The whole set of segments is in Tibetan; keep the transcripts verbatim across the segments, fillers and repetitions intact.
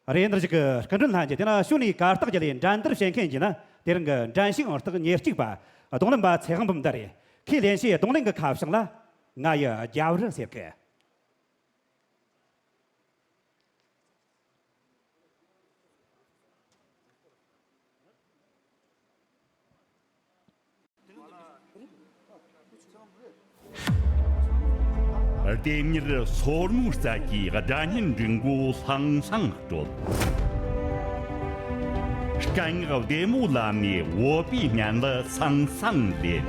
རེད། འདིར་ཞིག་གི་སྐུ་མགྲོན་ལྷན་རྒྱས། དེ་ན་གཞུག་ནས་གར་སྟེགས་བརྒྱུད་ལས་འགྲན་བསྡུར་བྱེད་མཁན་གྱི་ནི་དེ་རིང་གི་འགྲན་ཞུགས་ཨང་རྟགས་ཉེར་གཅིག་པ་རྡུང་ལེན་པ་ཚེ་དབང་འབུམ་ལྡན་རེད། ཁོས་ལེན་བྱའི་རྡུང་ལེན་གྱི་ཁ་བྱང་ལ་ང་ཡི་རྒྱབ་རི་ཟེར་གི། ལྡེམ་མྱུར་སོར་མོའི་རྩལ་གྱིས་སྒྲ་སྙན་འབྲི་མགོ་ལྷང་ལྷང་དཀྲོལ། སྐད་ངག་བདེ་མོ་ལམ་ནས་བོད་པའི་སྙན་ལ་སང་སང་ལེན།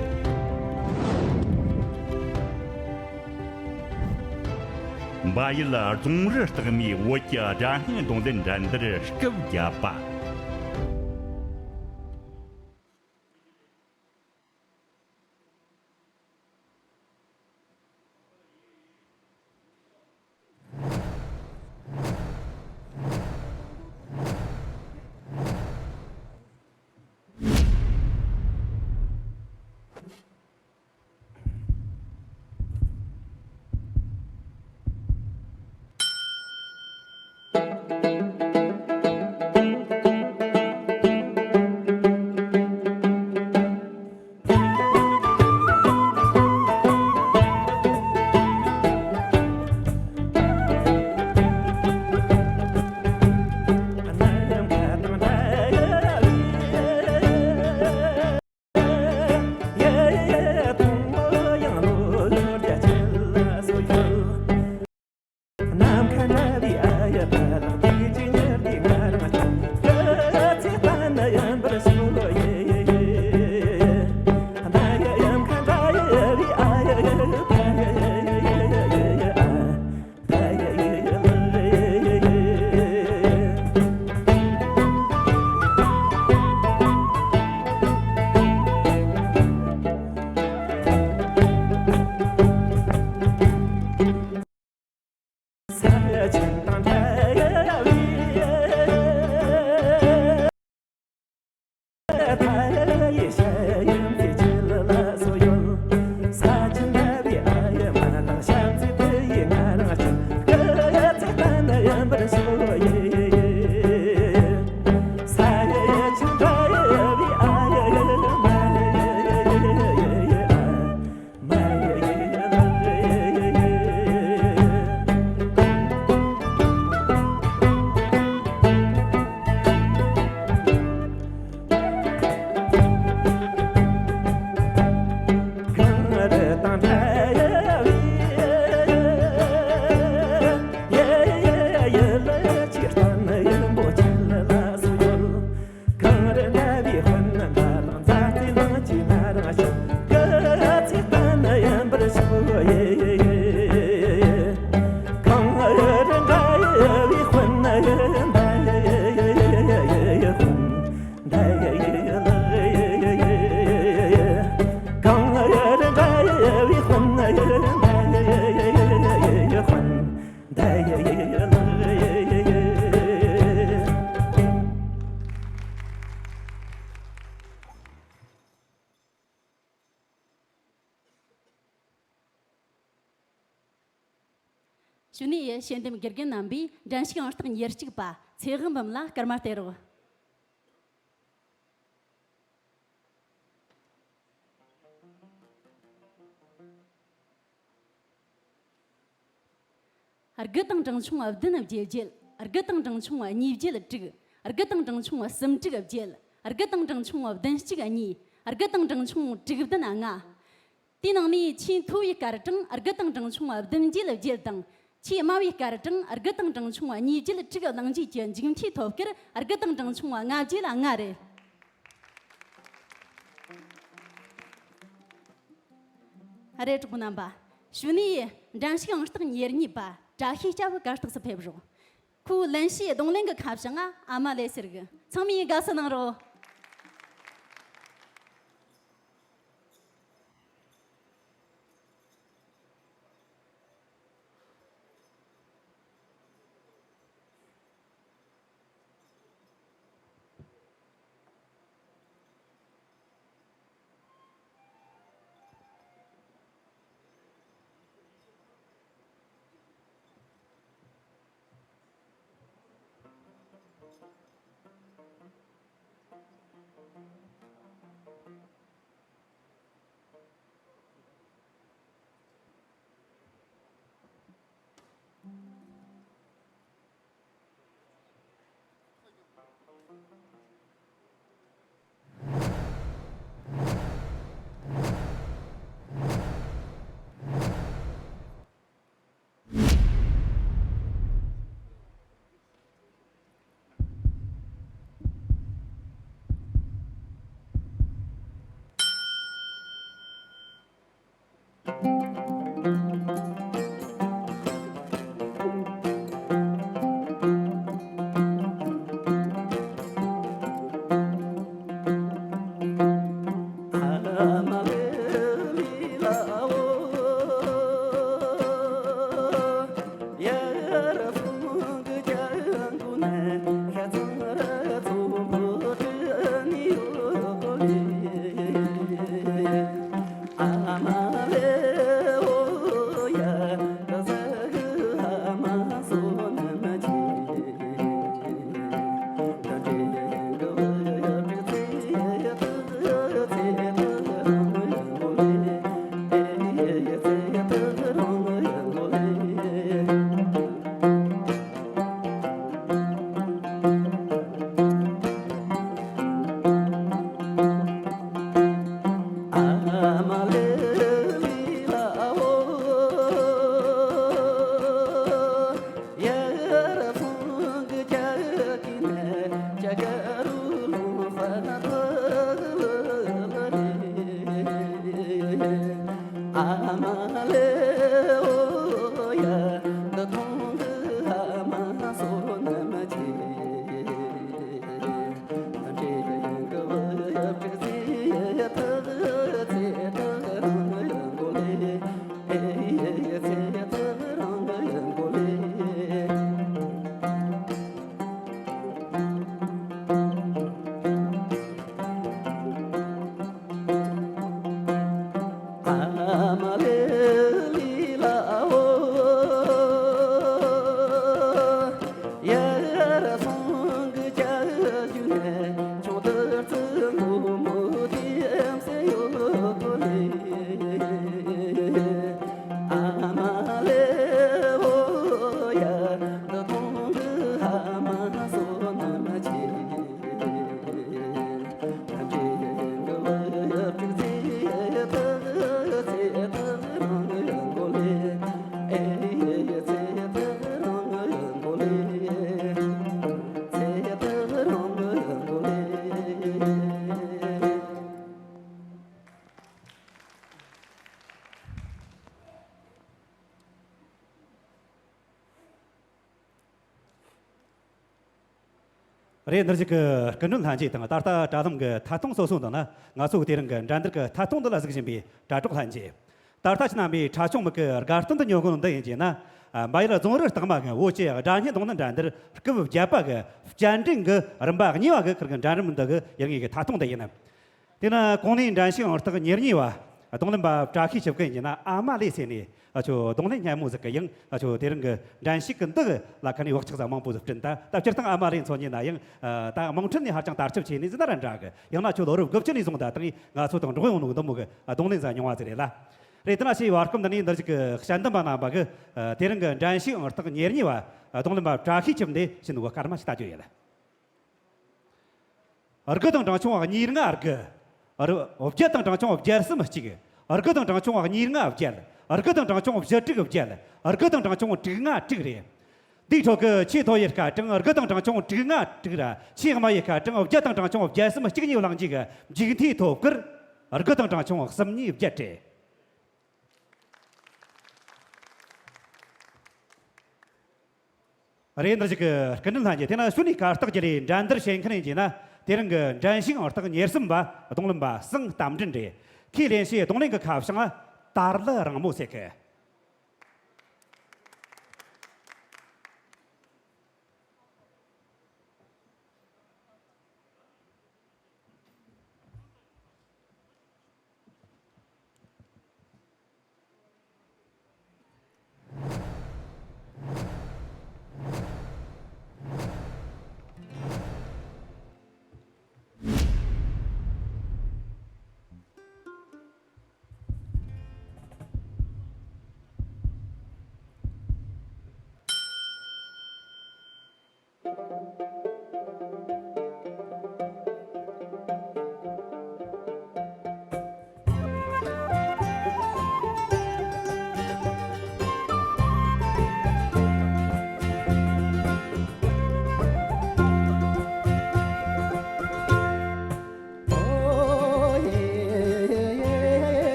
བལ་ཡུལ་རྫོང་རི་རྟགས་མའི་བོད་ཀྱི་སྒྲ་སྙན་རྡུང་ལེན་འགྲན་བསྡུར་སྐབས་བརྒྱད་པ། གཞུག་ནས་དཔྱད་འདེམས་དགེ་རྒན་རྣམ་པས་འགྲན་ཞུགས་ཨང་རྟགས་ཉེར་གཅིག་པ་ཚེ་དབང་འབུམ་ལ་སྐར་མ་སྟེར་རོགས། དགུ་དང་གྲངས་ཆུང་བདུན་བརྒྱད་བརྒྱད། དགུ་དང་གྲངས་ཆུང་གཉིས་བརྒྱད་དྲུག། དགུ་དང་གྲངས་ཆུང་གསུམ་དྲུག་བརྒྱད། དགུ་དང་གྲངས་ཆུང་བདུན་གཅིག་གཉིས། དགུ་དང་གྲངས་ཆུང་དྲུག་བདུན་ལྔ། དེའི་ནང་ནས་ཆེས་མཐོ་བའི་སྐར་གྲངས་དགུ་དང་གྲངས་ཆུང་བདུན་བརྒྱད་བརྒྱད་དང་། ཆེས་དམའ་བའི་སྐར་གྲངས་དགུ་དང་གྲངས་ཆུང་གཉིས་བརྒྱད་དྲུག་བླངས་རྗེས་ཀྱི་མཇུག་མཐའི་ཐོབ་སྐར་དགུ་དང་གྲངས་ཆུང་ལྔ་བརྒྱད་ལྔ་རེད། ཨ་རེ། གྲོགས་པོ་རྣམ་པ། གཞུག་ནས་འགྲན་ཞུགས་ཨང་རྟགས་ཉེར་གཉིས་པ་བཀྲ་ཤིས་སྐྱབས་གར་སྟེགས་སུ་ཕེབས་རོགས། ཁོས་ལེན་བྱའི་རྡུང་ལེན་གྱི་ཁ་བྱང་ང་ཨ་མ་ལེ་ཟེར་གི། ཚང་མས་དགའ་བསུ་གནང་རོགས། རེད། འདིར་བཞུགས་ཀྱི་སྐུ་མགྲོན་ལྷན་རྒྱས་དང་། ད་ལྟ་དྲ་ལམ་གྱི་ཐད་གཏོང་སོ་སོ་དང་ན། ང་ཚོ་དེ་རིང་གི་འགྲན་བསྡུར་གྱི་ཐད་གཏོང་འདི་ལ་གཟིགས་བཞིན་པའི་དྲ་གྲོགས་ལྷན་རྒྱས། ད་ལྟ་ཕྱི་ནང་པའི་དྲ་ཆུང་མི་གི་དགའ་སྟོན་དུ་ཉོ་གོ་ནོ་འདི་ཡིན་གྱི་ན། ཨ། འབའ་ཡུལ་རྫོང་རི་རྟིང་མ་གི་བོད་ཀྱི་སྒྲ་སྙན་རྡུང་ལེན་འགྲན་བསྡུར་སྐབས་བརྒྱད་པ་གི་བསྐྱར་འགྲན་གྱི་རིམ་པ་གཉིས་པ་གི་ཁུར་གི་འགྲན་རིམ་འདི་གི་ཡུལ་དངོས་ཀྱི་ཐད་གཏོང་འདི་ཡིན། དེ་ན་གོང་ནས་འགྲན་ཞུགས་ཨང་རྟགས་ཉེར་གཉིས་པ་རྡུང་ལེན་པ་བཀྲ་ཤིས་ཆིབས་ཀྱི་ཡིན་ན། ཨ་མ་ལེ་ཟེར་ནས། ཨ་ཆོ་རྡུང་ལེན་སྙན་མོ་ཟིག་གི་ཡང་། ཨ་ཆོ་དེ་རིང་གི་འགྲན་ཞུགས་ཀྱི་འདི་གི་ལ་ཁ་ནས་བག་ཆགས་ཟིག་མང་པོ་ཟིག་བསྐྲུན། ད་ད་སྤྱིར་བཏང་ཨ་མ་ལེ་མཚོན་གྱི་ན་ཡང་། ཨ། ད་དམངས་ཁྲོད་ནས་ཧ་ཅང་དར་ཁྱབ་ཆེ་ནི་ཟིག་ན་ར་འདྲ་གི། ཡང་ན་ཁྱོད་ལོ་རབས་དགུ་བཅུ་ནས་བཟུང་ད་དེ་ང་ཚོ་དང་འགྲོགས་ཡོང་ནོ་འདི་མོ་གི། ཨ། རྡུང་ལེན་ཟིག་མྱོང་བ་ཟིག་རེད་ལ། རེད། དེ་ན་ཕྱིའི་བར་སྐབས་འདི་ནས་འདིར་ཞིག་གི་དཔྱད་འདེམས་པ་རྣམ་པ་གི། ཨ། དེ་རིང་གི་འགྲན་ཞུགས་ཨང་རྟགས་ཉེར་གཉིས་པ་རྡུང་ལེན་པ་བཀྲ་ཤིས་ཆིབས་འདི་ཕྱིན་ནོ་གི་སྐར་མ་ཞིག་ལྟ་རྒྱུ་ཡིན་ལ། དགུ་དང་གྲངས་ཆུང་བ་གཉིས་ལྔ་དགུ། ཨ། བརྒྱད་དང་གྲངས་ཆུང་བ་བརྒྱད་གསུམ་གཅིག། དགུ་དང་གྲངས་ཆུང་བ་གཉིས་ལྔ་བརྒྱད། དགུ་དང་གྲངས་ཆུང་བ་བཞི་དྲུག་བརྒྱད། དགུ་དང་གྲངས་ཆུང་བ་དྲུག་ལྔ་དྲུག་རེད། འདིའི་ཁྲོད་ཀྱི་ཆེས་མཐོ་བའི་སྐར་གྲངས་དགུ་དང་གྲངས་ཆུང་བ་དྲུག་ལྔ་དྲུག་ར། ཆེས་དམའ་བའི་སྐར་གྲངས་བརྒྱད་དང་གྲངས་ཆུང་བ་བརྒྱད་གསུམ་གཅིག་གཉིས་ལངས་རྗེས་ཀྱི་མཇུག་མཐའི་ཐོབ་སྐར་དགུ་དང་གྲངས་ཆུང་བ་གསུམ་གཉིས་བརྒྱད་རེད། རེད། འདིར་བཞུགས་ཀྱི་སྐུ་མགྲོན་ལྷན་རྒྱས། དེ་ན་ཕྱི་ནས་གར་སྟེགས་བརྒྱུད་ལས་འགྲན་བསྡུར་བྱེད་མཁན་ཡིན་གྱི་ན། དེ་རིང་གི་འགྲན་ཞུགས་ཨང་རྟགས་ཉེར་གསུམ་པ་རྡུང་ལེན་པ་སངས་རྟ་མགྲིན་རེད། ཁོས་ལེན་བྱས་རྡུང་ལེན་གྱི་ཁ་བྱང་དར་ལི་རིང་མོ་ཟེར་གི།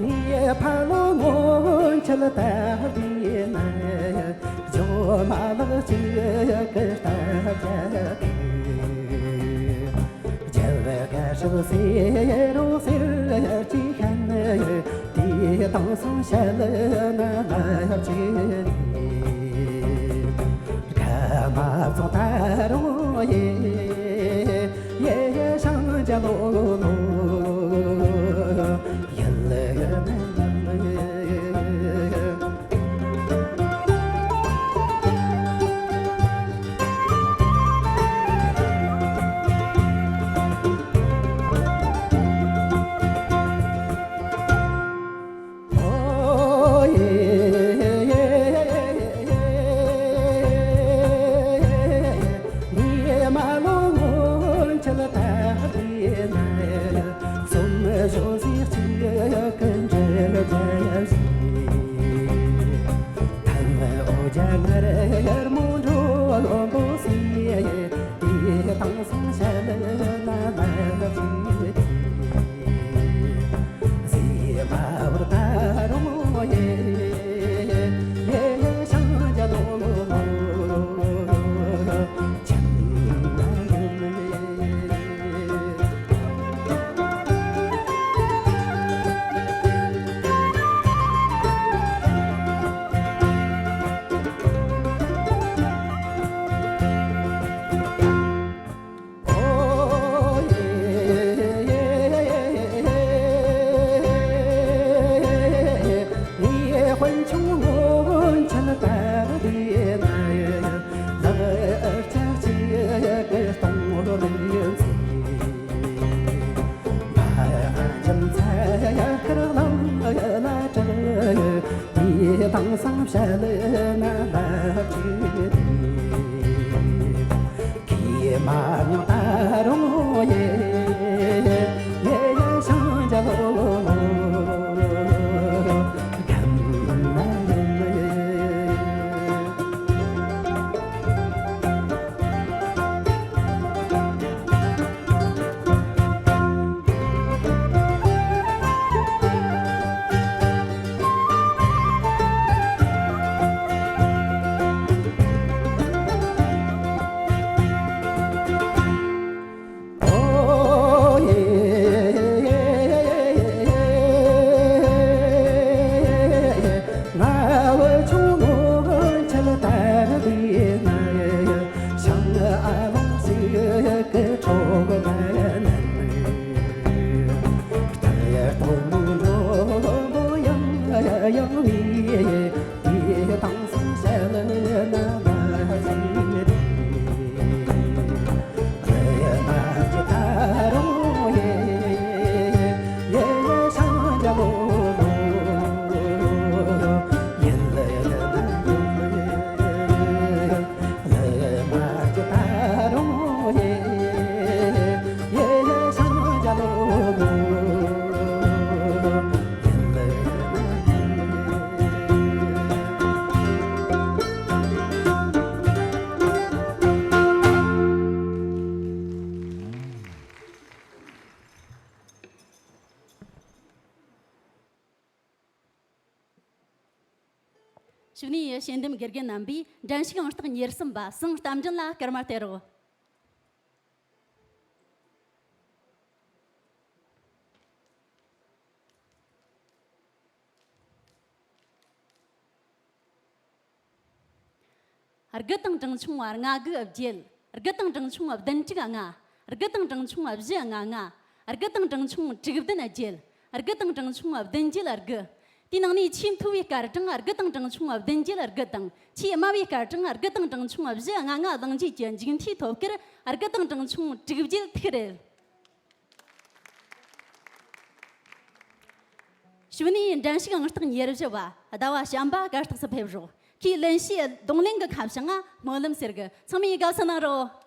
ངའི་ཕ་ལོ་སྔོན་ཆད་ལྟ་བུའི་ན། ཇོ་མ་ལགས་གཅིག་གི་ལྟ་བྱ་དེ། རྒྱལ་བ་དགའ་སྲིད་ཟེར་རོ་ཟེར་གྱི་ཤན། དེ་དང་སང་ཞལ་ན་ལབ་ཀྱི་ནི། ཁ་མ་ཚོགས་ད་རུང་ཡེ། ཡེ་ཤང་ཇ་ལོ་ལོ། ཡལ་ཡལ། གཞུག་ནས་དཔྱད་འདེམས་དགེ་རྒན་རྣམ་པས་འགྲན་ཞུགས་ཨང་རྟགས་ཉེར་གསུམ་པ་ཟངས་རྟ་མགྲིན་ལ་སྐར་མ་སྟེར་རོགས། དགུ་དང་གྲངས་ཆུང་ལྔ་དགུ་བརྒྱད། དགུ་དང་གྲངས་ཆུང་བདུན་དྲུག་ལྔ། དགུ་དང་གྲངས་ཆུང་བཞི་ལྔ་ལྔ། དགུ་དང་གྲངས་ཆུང་དྲུག་བདུན་བརྒྱད། དགུ་དང་གྲངས་ཆུང་བདུན་བརྒྱད་དགུ། དེའི་ནང་ནས་ཆེས་མཐོ་བའི་སྐར་གྲངས་དགུ་དང་གྲངས་ཆུང་བདུན་བརྒྱད་དགུ་དང་། ཆེས་དམའ་བའི་སྐར་གྲངས་དགུ་དང་གྲངས་ཆུང་བཞི་ལྔ་ལྔ་བླངས་རྗེས་ཀྱི་མཇུག་མཐའི་ཐོབ་སྐར་དགུ་དང་གྲངས་ཆུང་དྲུག་བརྒྱད་ཐིག་རེད། གཞུག་ནས་འགྲན་ཞུགས་ཨང་རྟགས་ཉེར་བཞི་བ་ཟླ་བ་བྱམས་པ་གར་སྟེགས་སུ་ཕེབས་རོགས། ཁོས་ལེན་བྱའི་རྡུང་ལེན་གྱི་ཁ་བྱང་ང་སྨོན་ལམ་ཟེར་གི། ཚང་མས་དགའ་བསུ་གནང་རོགས།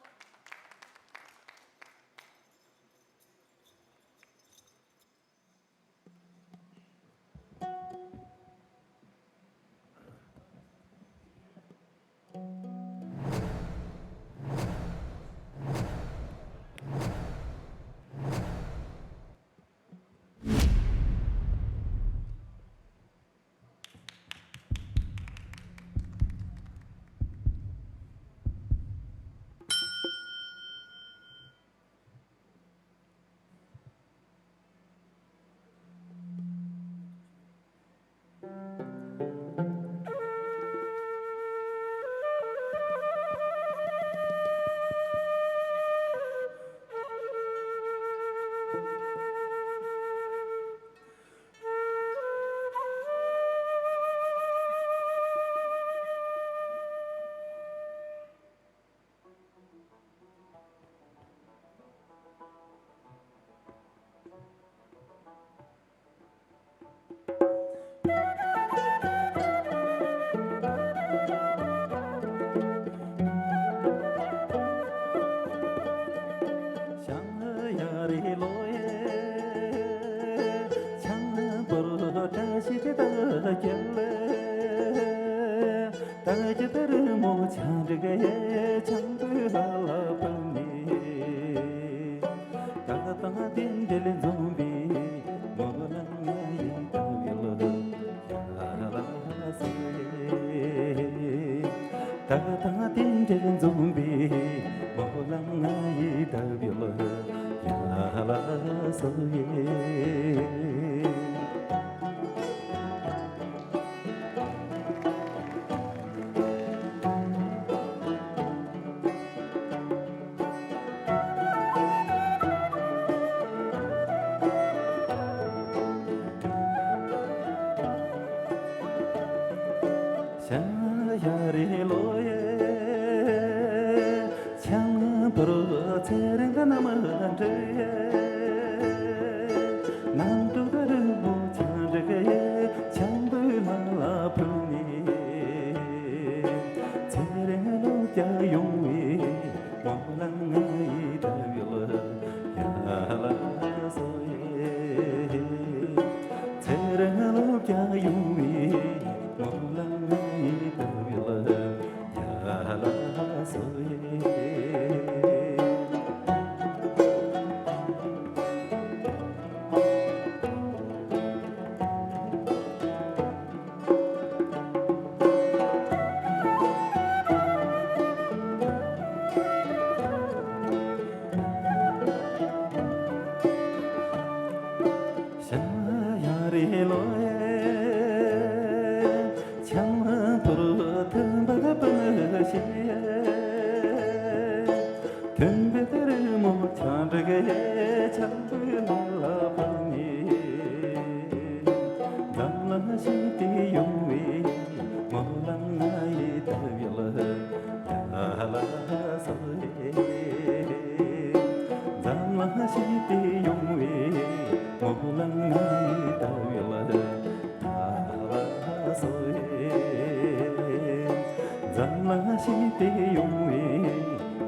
ལ་ཞིག་སྟེ་ཡོང་བའི་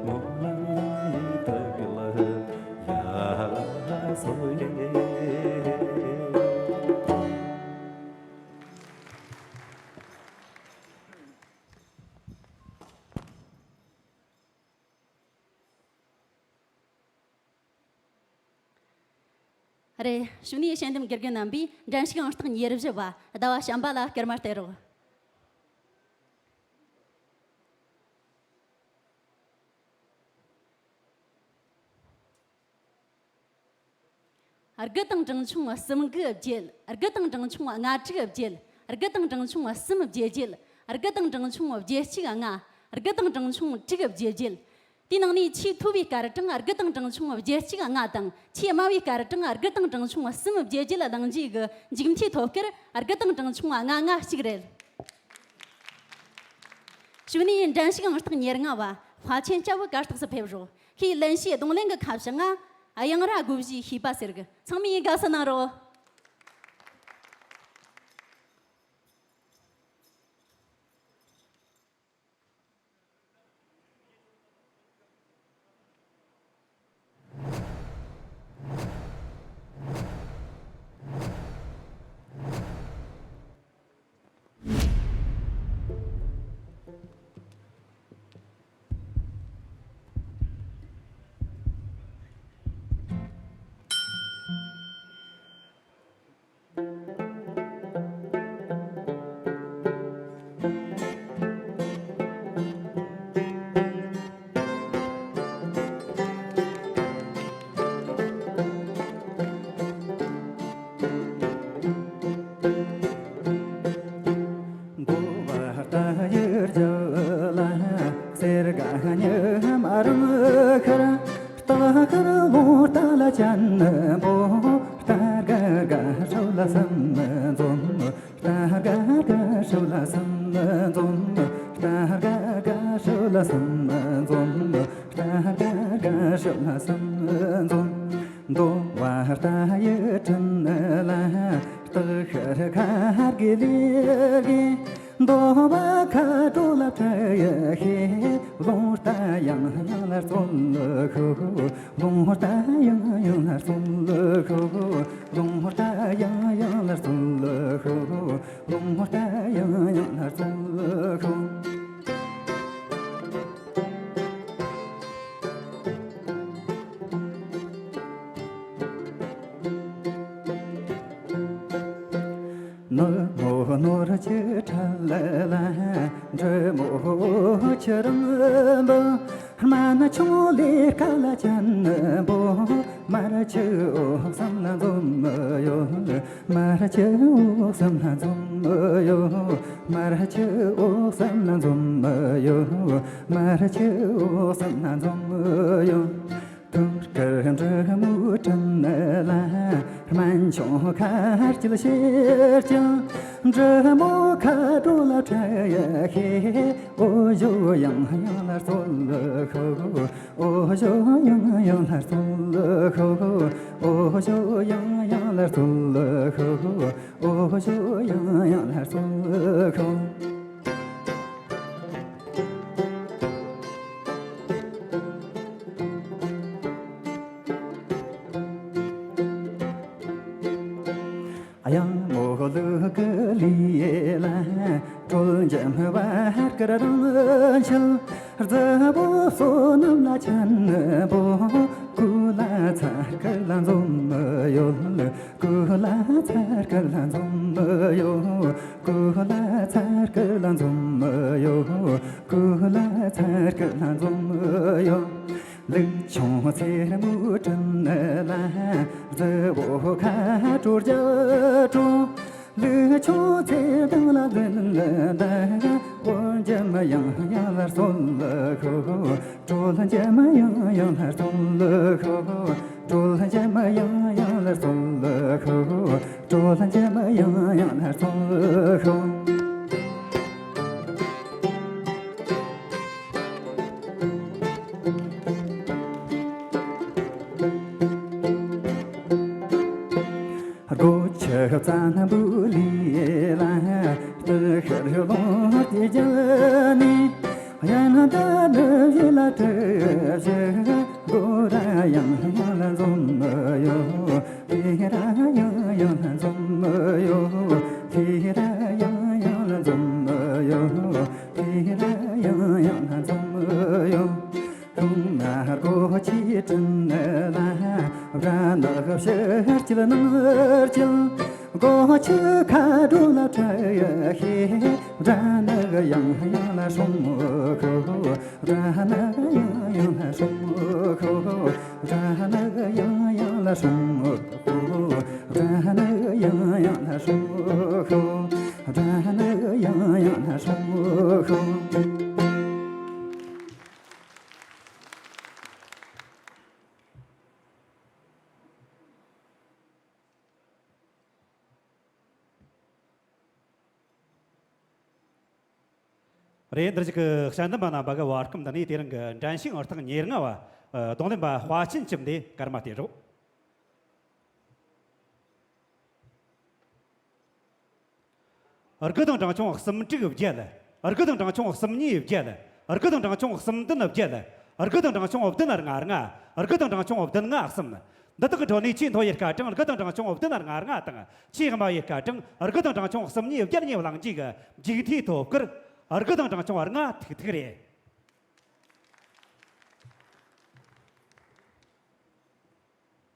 མོ་ལ་ཡི་ཐུག་ལ་ཡ་ལ་སོ་ཡེ། རེད། གཞུག་ནས་དཔྱད་འདེམས་དགེ་རྒན་རྣམ་པས་འགྲན་ཞུགས་ཨང་རྟགས་ཉེར་བཞི་བ་ཟླ་བ་བྱམས་པ་ལ་སྐར་མ་སྟེར་རོགས། དགུ་དང་གྲངས་ཆུང་གསུམ་གྱི་བརྒྱད། དགུ་དང་གྲངས་ཆུང་ལྔ་དྲུག་བརྒྱད། དགུ་དང་གྲངས་ཆུང་གསུམ་བརྒྱད་བརྒྱད། དགུ་དང་གྲངས་ཆུང་བརྒྱད་གཅིག་ལྔ། དགུ་དང་གྲངས་ཆུང་དྲུག་བརྒྱད་བརྒྱད། དེའི་ནང་ནས་ཆེས་མཐོ་བའི་སྐར་གྲངས་དགུ་དང་གྲངས་ཆུང་བརྒྱད་གཅིག་ལྔ་དང་། ཆེས་དམའ་བའི་སྐར་གྲངས་དགུ་དང་གྲངས་ཆུང་གསུམ་བརྒྱད་བརྒྱད་བླངས་རྗེས་ཀྱི་མཇུག་མཐའི་ཐོབ་སྐར་དགུ་དང་གྲངས་ཆུང་ལྔ་ལྔ་གཅིག་རེད། གཞུག་ནས་འགྲན་ཞུགས་ཨང་རྟགས་ཉེར་ལྔ་བ་དཔའ་ཆེན་སྐྱབས་གར་སྟེགས་སུ་ཕེབས་རོགས། ཁོས་ལེན་བྱའི་རྡུང་ལེན་གྱི་ཁ་བྱང་ང་གཡང་ར་དགོད་བཞིའི་ཤིས་པ་ཟེར་གི། ཚང་མས་དགའ་བསུ་གནང་རོགས། འགྲོ་བ་ལྟ་ཡི་རྒྱུ་ལ། སེར་ག་ཉི་མ་རང་ཤར། སྟག་ཤར་ལུང་རྟ་ལ་ཅན་པོ། རྟ་དགའ་དགའ་ཧྲུལ་ལ་སེམས་འཛོམས། རྟ་དགའ་དགའ་ཧྲུལ་ལ་སེམས་འཛོམས། རྟ་དགའ་དགའ་ཧྲུལ་ལ་སེམས་འཛོམས། རྟ་དགའ་དགའ་ཧྲུལ་ལ་སེམས་འཛོམས། འགྲོ་བ་ལྟ་ཡི་དྲིན་ལ། སྟག་ཤར་ཁ་དགེ་ལེགས། འགྲོ་བ་ཁ་དྲོ་ལ་ཁྲ་ཡི་ཤེས། ལུང་རྟ་ཡང་ཡང་ལ་རྩོལ་ཤོག་ལུང་རྟ་ཡང་ཡང་ལ་རྩོལ་ཤོག་ལུང་རྟ་ཡང་ཡང་ལ་རྩོལ་ཤོག་ལུང་རྟ་ཡང་ཡང་ལ་རྩོལ་ཤོག་ནུབ་མོ་ནོར་གྱི་ཁྲ་ལ་ལ། འབྲི་མོ་ཁྱི་རང་འབུ། སྨན་ཆུང་ལས་ཀ་ལ་ཅན་པོ། དམར་ཆུ་འོག་གསུམ་ལ་འཛོམས་ཡོད། དམར་ཆུ་འོག་གསུམ་ལ་འཛོམས་ཡོད། དམར་ཆུ་འོག་གསུམ་ལ་འཛོམས་ཡོད། དམར་ཆུ་འོག་གསུམ་ལ་འཛོམས་ཡོད། ཐུར་དཀར་འབྲི་མོའི་དྲིན་ལ། སྨན་ཆུང་ཁ་སྐྱིད་ཤེས་ཀྱང་། འབྲི་མོ་ཁ་དྲོ་ལ་ཁྲ་ཡི་ཤེས། འོ་ཞོ་ཡང་ཡང་ལ་རྩོལ་ཤོག་འོ་ཞོ་ཡང་ཡང་ལ་རྩོལ་ཤོག་འོ་ཞོ་ཡང་ཡང་ལ་རྩོལ་ཤོག་འོ་ཞོ་ཡང་ཡང་ལ་རྩོལ་ཤོག་གཡང་མོ་ལུག་གི་ལུས་ལ། དྲོད་འཇམ་བར་དཀར་རང་འཆི། རྫི་བོ་བསོད་ནམས་ལ་ཆེན་པོ། སྐུ་ལ་ཚ་དཀར་ལ་འཛོམས་ཡོད། སྐུ་ལ་ཚ་དཀར་ལ་འཛོམས་ཡོད། སྐུ་ལ་ཚ་དཀར་ལ་འཛོམས་ཡོད། སྐུ་ལ་ཚ་དཀར་ལ་འཛོམས་ཡོད། ལུག་ཆུང་ཚེར་མོའི་དྲིན་ལ། རྫི་བོ་ཁ་དྲོ་རྒྱ་དྲོ། ལུག་ཆུང་ཚེར་དང་ལ་འཛིན་ལ་འདའ། འོ་འཇམ་ཡང་ཡང་ལ་རྩོལ་ཤོག་དྲོད་འཇམ་ཡང་ཡང་ལ་རྩོལ་ཤོག་དྲོད་འཇམ་ཡང་ཡང་ལ་རྩོལ་ཤོག་དྲོད་འཇམ་ཡང་ཡང་ལ་རྩོལ་ཤོག་སྒོ་ཕྱི་བཙན་པོའི་ལུས་ལ། སྟག་ཤར་ལུང་རྒྱལ་རྒྱལ་ནས། ཡང་ད་ནི་ཡིད་ལ་དྲན་ཞིང་། སྒོ་ར་ཡང་ཡང་ལ་འཛོམས་ཡོད། དེ་ར་ཡང་ཡང་ལ་འཛོམས་ཡོད། དེ་ར་ཡང་ཡང་ལ་འཛོམས་ཡོད། དེ་ར་ཡང་ཡང་ལ་འཛོམས་ཡོད། ཁུང་ན་སྒོ་ཕྱི་དྲིན་ལ། སྦྲ་ནག་ཕྱི་སྐྱིད་ནང་སྐྱིད། སྒོ་ཕྱི་ཁ་དྲོ་ལ་ཁྲ་ཡ་ཤེས། སྦྲ་ནག་ཡང་ཡང་ལ་སྲུང་ཁོ། སྦྲ་ནག་ཡང་ཡང་ལ་སྲུང་ཁོ། སྦྲ་ནག་ཡང་ཡང་ལ་སྲུང་ཁོ། སྦྲ་ནག་ཡང་ཡང་ལ་སྲུང་ཁོ། སྦྲ་ནག་ཡང་ཡང་ལ་སྲུང་ཁོ། རེད། འདིར་ཞིག་གི་དཔྱད་འདེམས་པ་རྣམ་པ་གི་བར་ཁམས་འདི་ནས་དེ་རིང་གི་འགྲན་ཞུགས་ཨང་རྟགས་ཉེར་ལྔ་བ། ཨ། རྡུང་ལེན་པ་དཔའ་ཆེན་བཅུ་འདི་སྐར་མ་སྟེར་རོགས། དགུ་དང་གྲངས་ཆུང་གསུམ་དྲུག་བརྒྱད། དགུ་དང་གྲངས་ཆུང་གསུམ་གཉིས་བརྒྱད། དགུ་དང་གྲངས་ཆུང་གསུམ་བདུན་བརྒྱད། དགུ་དང་གྲངས་ཆུང་བདུན་ལྔ་ལྔ། དགུ་དང་གྲངས་ཆུང་བདུན་ལྔ་གསུམ། འདི་དག་གི་ཁྲོད་ནས་ཆེས་མཐོ་བའི་སྐར་གྲངས་དགུ་དང་གྲངས་ཆུང་བདུན་ལྔ་ལྔ་དང་། ཆེས་དམའ་བའི་སྐར་གྲངས་དགུ་དང་གྲངས་ཆུང་གསུམ་གཉིས་བརྒྱད་གཉིས་བླངས་རྗེས་ཀྱི་མཇུག་མཐའི་ཐོབ་སྐར་དགུ་དང་གྲངས་ཆུང་ལྔ་ཐུག་ཐུག་རེད།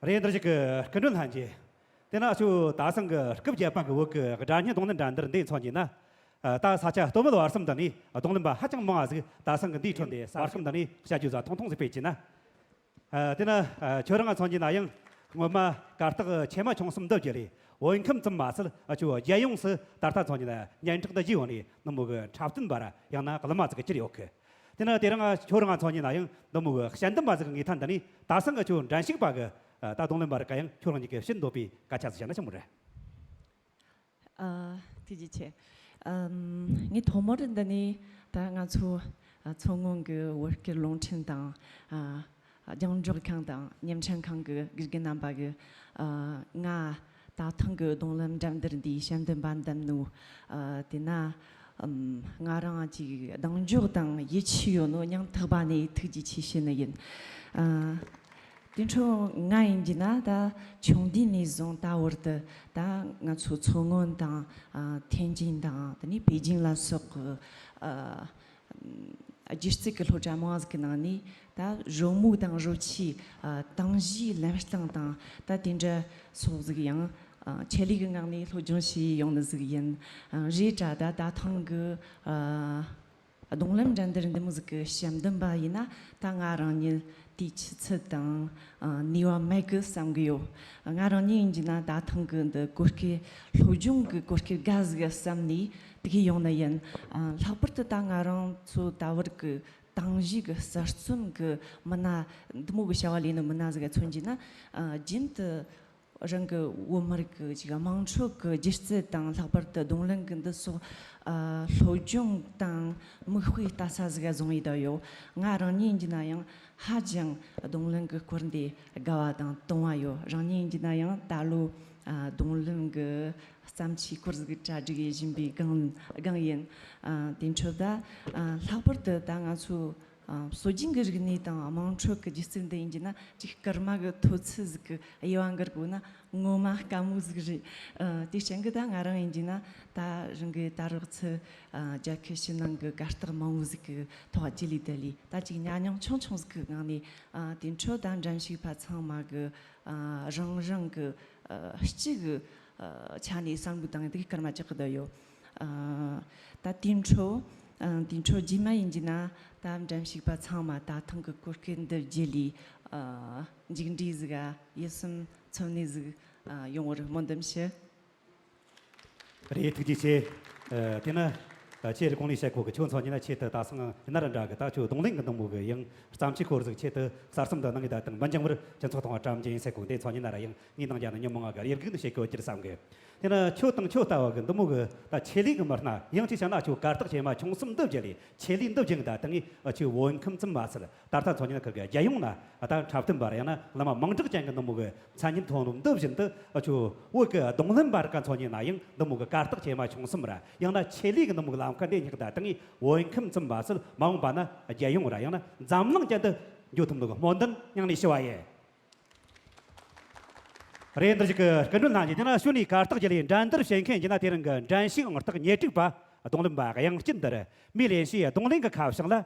རེད། འདིར་ཞིག་གི་སྐུ་མགྲོན་ལྷན་རྒྱས། དེ་ན་ཁྱོད་ད་སང་གི་སྐབས་བརྒྱད་པ་གི་བོད་ཀྱི་སྒྲ་སྙན་རྡུང་ལེན་འགྲན་བསྡུར་འདི་མཚོན་གྱིས་ན། ཨ། ད་ས་ཆ་སྟོད་སྨད་བར་གསུམ་དུ་ནས་རྡུང་ལེན་པ་ཧ་ཅང་མང་བ་ཟིག་ད་སང་གི་འདིའི་ཁྲོད་འདི་བར་གསུམ་དུ་ནས་དཔྱད་བརྗོད་ཟ་ཐུང་ཐུང་ཟིག་སྤེལ་གྱིས་ན། ཨ། དེ་ན། ཨ། ཁྱོད་རང་མཚོན་གྱིས་ན་ཡང་སྔོན་མ་གར་སྟེགས་ཆེ་དམའ་ཆུང་གསུམ་འདི་བརྒྱུད་ལས་བོད་ཁམས་ཙམ་མ་ཟད། ཨ། ཁྱོད་རྒྱལ་ཡོངས་སུ་ད་ལྟ་མཚོན་གྱིས་ན་སྙན་གྲགས་འདི་རྒྱས་ཡོང་ནས་ནུབ་མོ་གི་འཁྲབ་སྟོན་པ་ར་ཡང་ན་གླུ་མ་ཟིག་གྱུར་ཡོད་གི། དེ་ན་དེ་རིང་ཁྱོད་རང་མཚོན་གྱིས་ན་ཡང་འདི་མོ་གི་དཔྱད་འདེམས་པ་ཟིག་གི་ངོས་ཐད་འདི་ནས་ད་སང་གི་ཁྱོད་འགྲན་ཞུགས་པ་གི། ཨ། ད་རྡུང་ལེན་པ་རིགས་ཀ་ཡང་ཁྱོད་རང་ཉིད་ཀྱིས་བཤད་འདོད་པའི་སྐད་ཆ་ཟིག་བཤད་ན་ཆི་མོ་རེད། ཨ། ཐུགས་རྗེ་ཆེ། ཨམ། ངས་ཐོག་མར་འདི་ནས་ད་ང་ཚོ། ཨ། མཚོ་སྔོན་གྱི་བོད་སྐད་རླུང་འཕྲིན་དང་། ཨ། རྒྱང་སྒྲོག་ཁང་དང་བརྙན་འཕྲིན་ཁང་གི་དགེ་རྒན་རྣམ་པ་གི། ཨ། ང་ད་ཐེངས་ཀྱི་རྡུང་ལེན་འགྲན་བསྡུར་འདིའི་དཔྱད་འདེམས་པ་འདེམས་ནོ། ཨ། དེ་ན། ཨམ། ང་རང་ཅིག་གདེང་འཇོག་དང་ཡིད་ཆེས་ཡོད་ནོ་སྙིང་ཐག་པ་ནས་ཐུགས་རྗེ་ཆེ་ཞུ་ནི་ཡིན། ཨ། དེ་འཕྲོ་ང་ཡིན་གྱི་ན་ད་ཆུང་དུས་ནས་བཟུང་ད་བར་དུ་ད་ང་ཚོ་མཚོ་སྔོན་དང་། ཨ། ཐེན་ཅིན་དང་དེ་ནས་པེ་ཅིང་ལ་སོགས་ཀྱི། ཨ། སྒྱུ་རྩལ་གྱི་སློབ་གྲྭ་མང་ཟིག་གི་ནང་ནས་ད་གཞོན་མོ་དང་བཟོ་ཆས། ཨ། ཏང་གཞིའི་ལམ་སྟངས་དང་ད་དེ་འདྲ་སོགས་ཟིག་ཡང་། ཨ། ཆེད་ལས་ཀྱི་ངང་ནས་སློབ་སྦྱོང་བྱས་ཡོང་ནི་ཟིག་ཡིན། ཨ། རེད་དྲ་ད་ད་ཐེངས་ཀྱི། ཨ། རྡུང་ལེན་འགྲན་བསྡུར་འདི་མོ་ཟིག་གི་དཔྱད་འདེམས་པ་ཡིན་ན་ད་ང་རང་ཉིད་དེའི་ཆུ་ཚད་དང་། ཨ། ནུས་པ་མེད་གི་བསམ་གི་ཡོད། ང་རང་ཉིད་ཡིན་གྱི་ན་ད་ཐེངས་ཀྱི་འདི་གོ་སྐབས་སློབ་སྦྱོང་གི་གོ་སྐབས་དགའ་ཟིག་བསམ་ནས་དེ་གི་ཡོང་ནི་ཡིན། ཨ། ལྷག་པར་དུ་ད་ང་རང་ཚོ་ད་བར་གི་ཏང་གཞི་གི་གསར་རྩོམ་གི་མི་སྣ་འདི་མོ་གི་བྱ་བ་ལས་ནི་མི་སྣ་ཟིག་ག་མཚོན་གྱི་ན། ཨ། རྒྱུན་དུ་རང་གི་བོད་མི་རིགས་ཀྱི་ཅིག་དམངས་ཁྲོད་ཀྱི་སྒྱུ་རྩལ་དང་ལྷག་པར་དུ་རྡུང་ལེན་གྱི་འདི་སོགས། ཨ། སློབ་སྦྱོང་དང་མིག་དཔེ་ལྟ་ས་ཟིག་ག་བཟུང་ཡི་ད་ཡོད། ང་རང་ཉིད་ཡིན་གྱི་ན་ཡང་ཧ་ཅང་རྡུང་ལེན་གྱི་སྐོར་འདི་དགའ་བ་དང་དུང་བ་ཡོད། རང་ཉིད་ཡིན་གྱི་ན་ཡང་ད་ལོ། ཨ། རྡུང་ལེན་གྱི་བརྩམས་ཆོས་སྐོར་ཟིག་གྲ་སྒྲིག་ཡེད་བཞིན་པའི་སྒང་སྒང་ཡིན། ཨ། དེ་འཕྲོ་ད། ཨ། ལྷག་པར་དུ་ད་ང་ཚོ། ཨ། སྲོལ་རྒྱུན་གྱི་རིག་གནས་དང་དམངས་ཁྲོད་ཀྱི་སྒྱུ་རྩལ་འདི་ཡིན་གྱི་ན་ཅིག་སྐར་མ་གི་ཐོར་ཚུགས་ཟིག་གི་དབྱེ་བ་འགར་དགོས་ན་ངོ་མ་དཀའ་མོ་ཟིག་རེད། ཨ། དེ་རྐྱེན་གྱིས་ད་ང་རང་ཡིན་གྱི་ན་ད་རང་གི་ད་རག་ཚུལ། ཨ། རྒྱལ་ཁབ་ཕྱི་ནང་གི་གར་སྟེགས་མང་བོ་ཟིག་གི་ཐོག་ཅི་ལི་དེ་ལི་ད་ཅིག་ཉམས་མྱོང་ཆུང་ཆུང་ཟིག་གི་ངང་ནས། ཨ། དེ་འཕྲོ་ད་འགྲན་ཞུགས་པ་ཚང་མ་གི། ཨ། རང་རང་གི། ཨ། སྤྱི་གི། ཨ། ཆ་ནས་བསམ་བློ་བཏང་དེ་གི་སྐར་མ་ཅག་གི་བསྡད་ཡོད། ཨ། ད་དེ་འཕྲོ། ཨ། དེ་འཕྲོ་རྗེས་མ་ཡིན་གྱི་ན་ད་འགྲན་ཞུགས་པ་ཚང་མ་ད་ཐེངས་ཀྱི་གོ་སྐབས་འདི་བརྒྱུད་ལས། ཨ། མཇུག་འབྲས་ཟིག་ག་ཡིད་སེམས་འཚབ་ནས་ཟིག་ཨ། ཡོང་བར་སྨོན་འདུན་ཞུ། རེད། ཐུགས་རྗེ་ཆེ། ཨ། དེ་ན། ཨ། ཆེས་རིག་གོང་ལས་བཤད་གོ་གི་ཁྱོད་མཚོན་གྱི་ན་ཆེད་དུ་ད་སང་ཡིན་ན་ར་འདྲ་གི་ད་ཁྱོད་རྡུང་ལེན་གི་འདི་མོ་གི་ཡང་བརྩམས་ཆོས་སྐོར་ཟིག་ཆེད་དུ་གསར་རྩོམ་དུ་གནང་གི་ད་དང་མི་འགྱང་བར་སྤྱི་ཚོགས་ཐོག་བཀྲམ་རྒྱུ་ཡིན་ཟེར་གོ། འདི་མཚོན་གྱི་ན་ར་ཡང་ངས་གནང་རྒྱ་ནི་ཉོན་མོངས་ང་གི་ཡར་རྒུད་ནི་བྱེད་གོ་ཅིར་བསམ་གི། དེ་ན་ཁྱོད་དང་ཁྱོད་ལྟ་བུ་གི་འདི་མོ་གི་ད་ཆེད་ལས་གི་མི་སྣ་ཡང་ཅིག་བྱས་ན་ཁྱོད་གར་སྟེགས་ཆེ་དམའ་ཆུང་གསུམ་འདི་བརྒྱུད་ལས་ཆེད་ལས་འདི་བརྒྱུད་གི་ད་དང་ངས་ཁྱོད་བོད་ཁམས་ཙམ་མ་ཟད། ད་ལྟ་མཚོན་གྱི་ན་ཁུར་གི་རྒྱལ་ཡོངས་ན་ད་འཁྲབ་སྟོན་པ་ར་ཡང་ན་བླ་མ་མིང་གྲགས་ཅན་གྱི་འདི་མོ་གི་མཚན་སྙན་ཐོན་ནོ་འདི་བཞིན་དུ་ཨ་ཁྱོད་བོད་གི་རྡུང་ལེན་པ་རིགས་ཀ་མཚོན་གྱི་ན་ཡང་འདི་མོ་གི་གར་སྟེགས་ཆེ་དམའ་ཆུང་གསུམ་ར་ཡང་ན་ཆེད་ལས་གི་འདི་མོ་གི་ལམ་ སྐུ་འདི་སྙེག་ད་དང་ངས་བོད་ཁམས་ཚུམ་པ་སྲིད་མ་འོངས་པ་ན་རྒྱལ་ཡོངས་ར་ཡང་ན་འཛམ་གླིང་ཅན་དུ་འགྱོ་ཐུབ་འདུག་སྨོན་འདུན་སྙིང་ནས་ཞུ་བ་ཡིན། རེད། འདིར་ཞིག་གི་སྐུ་མགྲོན་ལྷན་རྒྱས་དེ་ན་ཞུ་ནས་གར་སྟེགས་བརྒྱུད་ལས་འགྲན་བསྡུར་བྱེད་མཁན་གྱི་ན་དེ་རིང་གི་འགྲན་ཞུགས་ཨང་རྟགས་ཉེར་དྲུག་པ་རྡུང་ལེན་པ་དབྱངས་ཅན་འདིར་མི་ལེན་ཞུའི་རྡུང་ལེན་གྱི་ཁ་བྱང་ལ་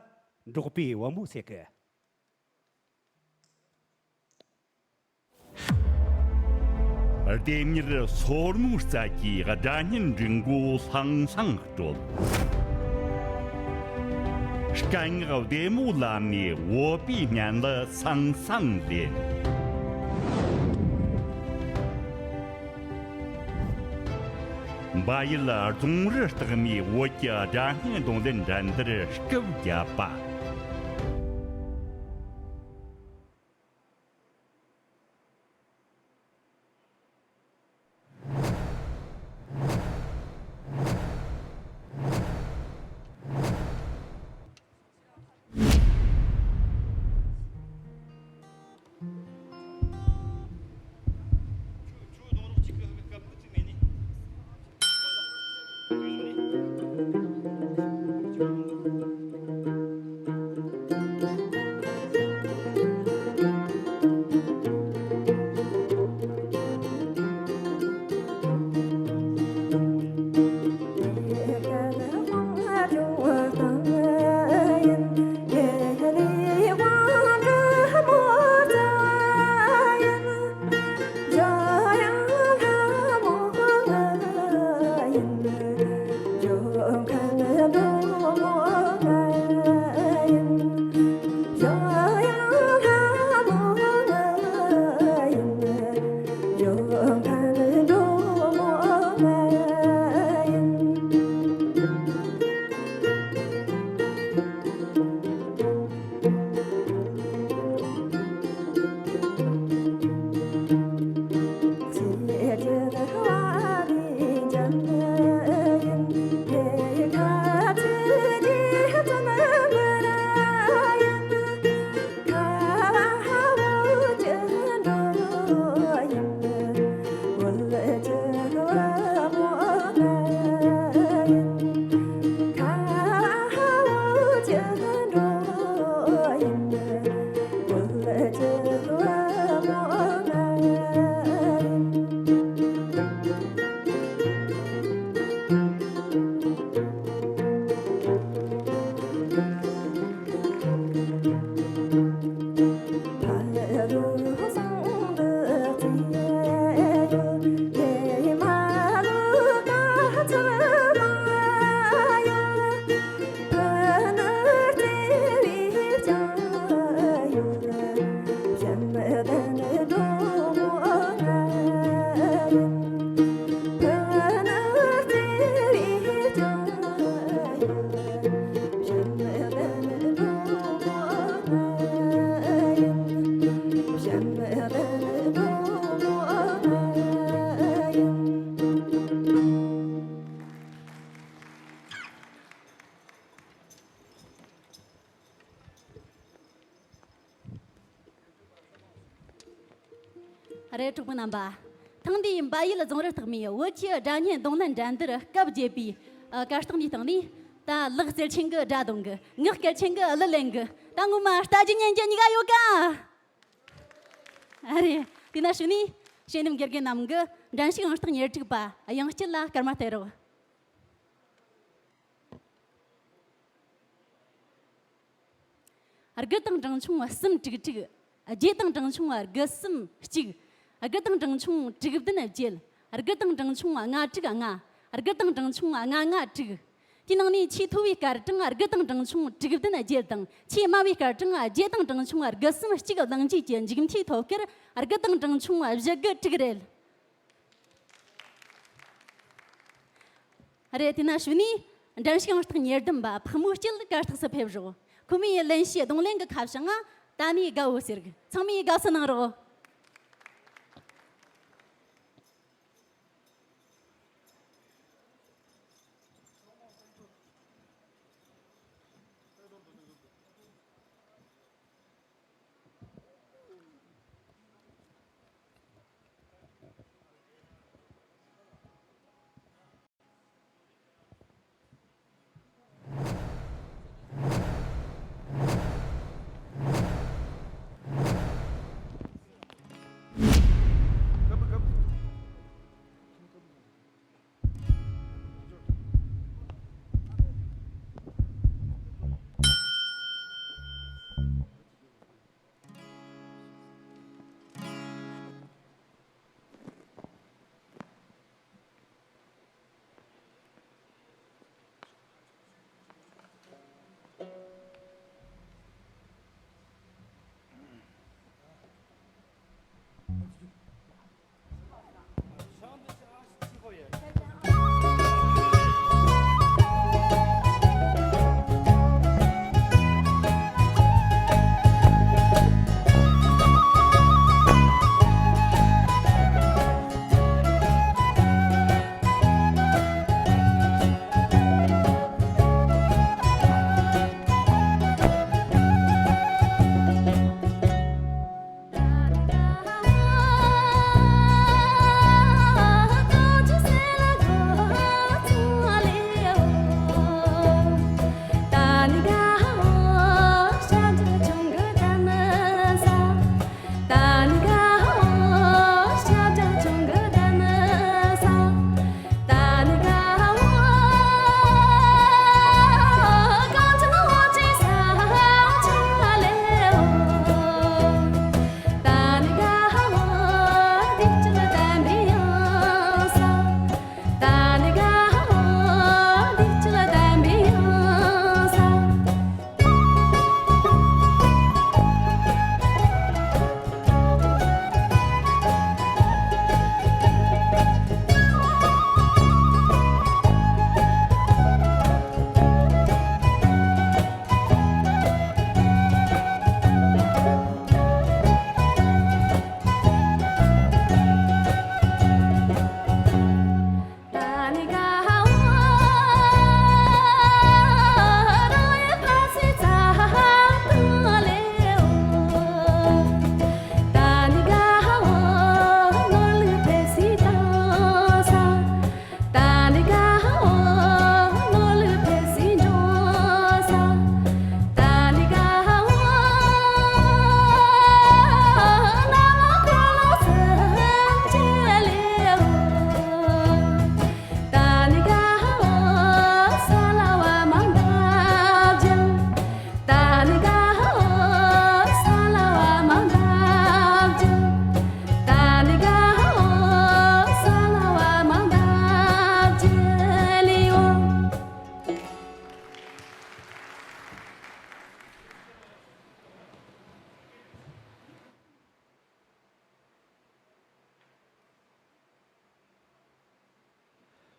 འབྲོག་པའི་བུ་མོ་ཟེར་གི། ལྡེམ་མྱུར་སོར་མོའི་རྩལ་གྱིས་སྒྲ་སྙན་འབྲི་མགོ་ལྷང་ལྷང་དཀྲོལ། སྐད་ངག་བདེ་མོ་ལམ་ནས་བོད་པའི་སྙན་ལ་སང་སང་ལེན། འབའ་ཡུལ་རྫོང་རི་སྟག་མའི་བོད་ཀྱི་སྒྲ་སྙན་རྡུང་ལེན་འགྲན་བསྡུར་སྐབས་བརྒྱད་པ། རེད། གྲོགས་པོ་རྣམ་པ། ཐེངས་འདིའི་འབའ་ཡུལ་རྫོང་རི་སྟག་མའི་བོད་ཀྱི་སྒྲ་སྙན་རྡུང་ལེན་འགྲན་བསྡུར་སྐབས་བརྒྱད་པའི་ཨ་གར་སྟེགས་འདིའི་སྟེང་ནས་ད་ལག་རྩལ་ཆེན་གྱི་སྒྲ་རྡུང་གི། ངག་སྐད་ཆེན་གྱི་གླུ་ལེན་གྱི། ད་ངོ་མ་ལྟ་རྒྱུ་ཉན་རྒྱུ་གཉིས་ཀ་ཡོད་ཀ། ཨ་རེད། དེ་ན་ཞུ་ནས་དཔྱད་འདེམས་དགེ་རྒན་རྣམས་ཀྱིས་འགྲན་ཞུགས་ཨང་རྟགས་ཉེར་དྲུག་པ་དབྱངས་སྐྱིད་ལ་སྐར་མ་སྟེར་རོགས། དགུ་དང་གྲངས་ཆུང་གསུམ་དྲུག་དྲུག་བརྒྱད་དང་གྲངས་ཆུང་དགུ་གསུམ་གཅིག་དགུ་དང་གྲངས་ཆུང་དྲུག་བདུན་བརྒྱད། དགུ་དང་གྲངས་ཆུང་ལྔ་དྲུག་ལྔ། དགུ་དང་གྲངས་ཆུང་ལྔ་ལྔ་དྲུག་དེའི་ནང་ནས་ཆེས་མཐོ་བའི་སྐར་གྲངས་དགུ་དང་གྲངས་ཆུང་དྲུག་བདུན་བརྒྱད་དང་། ཆེས་དམའ་བའི་སྐར་གྲངས་བརྒྱད་དང་གྲངས་ཆུང་དགུ་གསུམ་གཅིག་བླངས་རྗེས་ཀྱི་མཇུག་མཐའི་ཐོབ་སྐར་དགུ་དང་གྲངས་ཆུང་བཞི་དགུ་དྲུག་རེད། རེད། དེ་ན་གཞུག་ནས་འགྲན་ཞུགས་ཨང་རྟགས་ཉེར་བདུན་པ་ཕག་མོ་སྐྱིད་གར་སྟེགས་སུ་ཕེབས་རོགས། ཁོ་མོས་ལེན་རྒྱུའི་རྡུང་ལེན་གྱི་ཁ་བྱང་ང་ད་ནི་དགའ་བོ་ཟེར་གི། ཚང་མས་དགའ་བསུ་གནང་རོགས།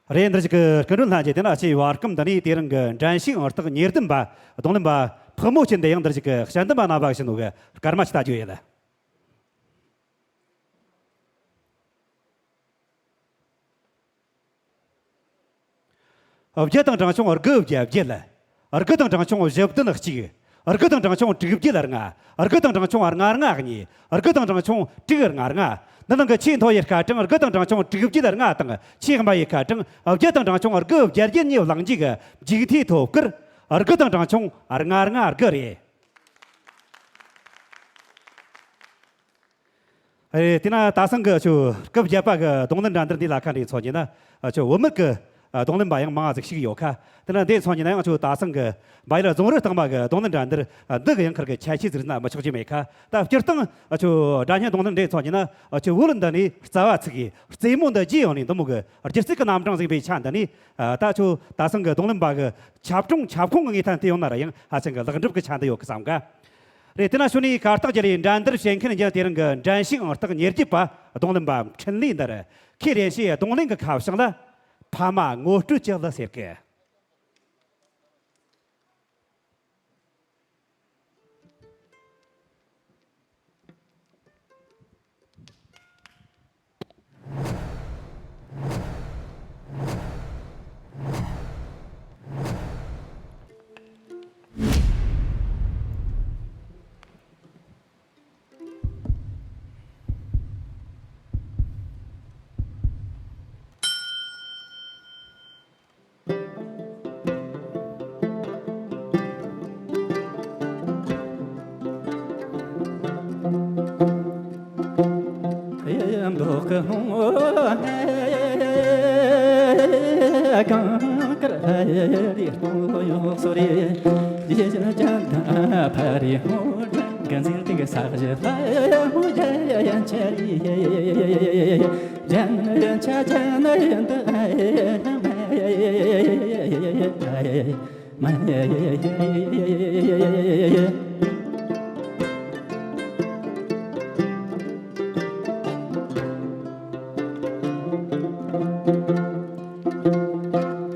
རེད། འདིར་ཞིག་གི་སྐུ་མགྲོན་ལྷན་རྒྱས། དེ་ན་ཕྱིའི་བར་སྐབས་འདི་ནས་དེ་རིང་གི་འགྲན་ཞུགས་ཨང་རྟགས་ཉེར་བདུན་པ་རྡུང་ལེན་པ་ཕག་མོ་ཅན་དེ་ཡང་འདིར་ཞིག་གི་དཔྱད་འདེམས་པ་རྣམ་པ་ཞིག་ནོ་གི་སྐར་མ་ཞིག་ལྟ་རྒྱུ་ཡིན། བརྒྱད་དང་གྲངས་ཆུང་དགུ་བརྒྱད་བརྒྱད། དགུ་དང་གྲངས་ཆུང་བཞི་བདུན་གཅིག། དགུ་དང་གྲངས་ཆུང་དྲུག་བརྒྱད་ལྔ། དགུ་དང་གྲངས་ཆུང་ལྔ་ལྔ་གཉིས། དགུ་དང་གྲངས་ཆུང་དྲུག་ལྔ་ལྔ། འདི་ནང་གི་ཆེས་མཐོ་བའི་སྐར་གྲངས་དགུ་དང་གྲངས་ཆུང་དྲུག་བརྒྱད་ལྔ་དང་། ཆེས་དམའ་བའི་སྐར་གྲངས་བརྒྱད་དང་གྲངས་ཆུང་དགུ་བརྒྱད་བརྒྱད་གཉིས་བླངས་རྗེས་ཀྱི་མཇུག་མཐའི་ཐོབ་སྐར་དགུ་དང་གྲངས་ཆུང་ལྔ་ལྔ་དགུ་རེད། ཨེ། དེ་ན་ད་སང་གི་ཆུ་སྐབས་བརྒྱད་པ་གི་རྡུང་ལེན་འགྲན་བསྡུར་འདི་ལ་ཁ་འདྲའི་མཚོན་གྱི་ན། ཨ། ཆུ་བུད་མེད་ཀྱི་ཨ་རྡུང་ལེན་པ་ཡང་མང་ཟིག་ཞིག་ཡོད་ཁ། དེ་ན་འདི་མཚོན་གྱི་ན་ཡང་ཆུ་ད་སང་གི་བལ་ཡུལ་རྫོང་རི་སྟེང་མ་གི་རྡུང་ལེན་འགྲན་བསྡུར་འདི་གི་ཡང་ཁར་གི་ཁྱད་ཆོས་ཟིག་ན་མི་ཆོག་རྒྱུ་མེད་ཁ། ད་སྤྱིར་བཏང་ཨ་ཆུ་སྒྲ་སྙན་རྡུང་ལེན་འདི་མཚོན་གྱི་ན། ཨ་ཆུ་བོད་འདི་ནས་རྩ་བ་ཚིག་གི་རྩེད་མོ་འདི་རྗེས་ཡོང་ནས་འདི་མོ་གི་སྒྱུ་རྩལ་གྱི་རྣམ་གྲངས་ཟིག་པའི་ཆ་འདི་ནས། ཨ། ད་ཆུ་ད་སང་གི་རྡུང་ལེན་པ་གི་ཁྱབ་ཁོངས་ཁྱབ་ཁོངས་ཀྱི་ངོས་ཐད་དུ་ཡོང་ན་ར་ཡང་ཧ་ཅང་གི་ལེགས་འགྲུབ་ཀྱི་ཆ་འདི་ཡོད་གི་བསམ་ག། རེད། དེ་ན་ཞུ་ནས་གར་སྟེགས་བརྒྱུད་ལས་འགྲན་བསྡུར་བྱེད་མཁན་གྱི་དེ་རིང་གི་འགྲན་ཞུགས་ཨང་རྟགས་ཉེར་བརྒྱད་པ་རྡུང་ལེན་པ་འཕྲིན་ལས་འདིར། ཁོས་རེ་ཞིག་རྡུང་ལེན་གྱི་ཁ་བྱང་ལ་ཕ་མ་ངོ་སྤྲོད་ཅིག་ལ་ཟེར་གི།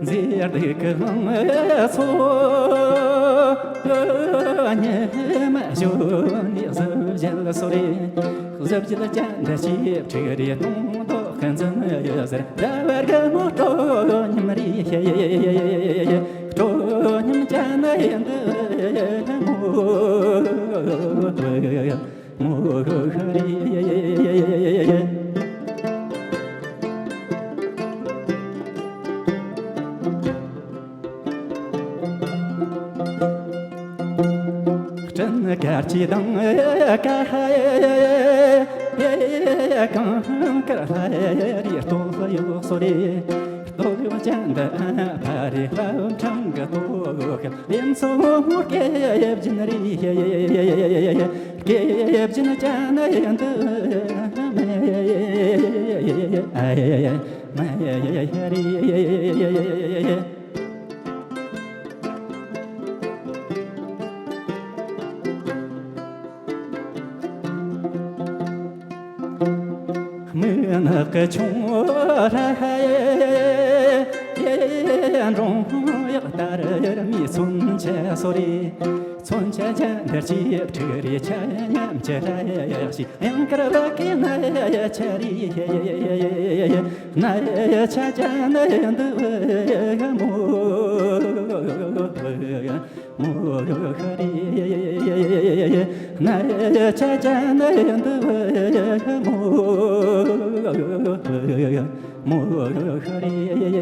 མཛེས་སྡུག་གི་ལང་ཚོ་ཉི་མ་གཞོན་ནུའི་གཟི་བརྗིད་སོ་རེད། གཟི་བརྗིད་ཅན་འདི་ཞིག་ཕྲུག་རེ་སྟོང་དུ་ཀུན་འཛིན་ཡོད་ཟེར། ཟླ་བ་དགུང་མོ་སྤྲོ་སྙོམས་རེད། སྤྲོ་སྙོམས་ཅན་འདི་མོ། མོ་རེད། སྤྲིན་དཀར་གྱི་མདངས་ཀ་གང་དཀར་ལྷ་རིའི་སྟོད་གཡོགས་སོ་རེད། སྟོད་གཡོགས་ཅན་འདི་ཕ་རི་ལྷ་འཕྲང་གི་སྟོད་གཡོགས་ལེམ་སོ་མོ་སྐེ་བཞིན་རེད། སྐེ་བཞིན་ཅན་འདི་མེ་མེ་རེད། མུན་ནག་གི་ཆུང་ལྷ་འབྲོང་གཡག་ལྟར་མི་མཚོན་ཆ་སོ་རེད། མཚོན་ཆ་ཅན་འདིར་ཅིབ་ཕྲུག་རེ་ཆ་མཉམ་གྱི་ར་ཡག་ཞིག་ཡང་དཀར་བ་ཀི་ན་ཡ་ཆ་རེད། ན་ཡ་ཆ་ཅན་འདི་མོ། མོ་རེད། ན་ཡ་ཆ་ཅན་འདི་མོ། མོ་རེད།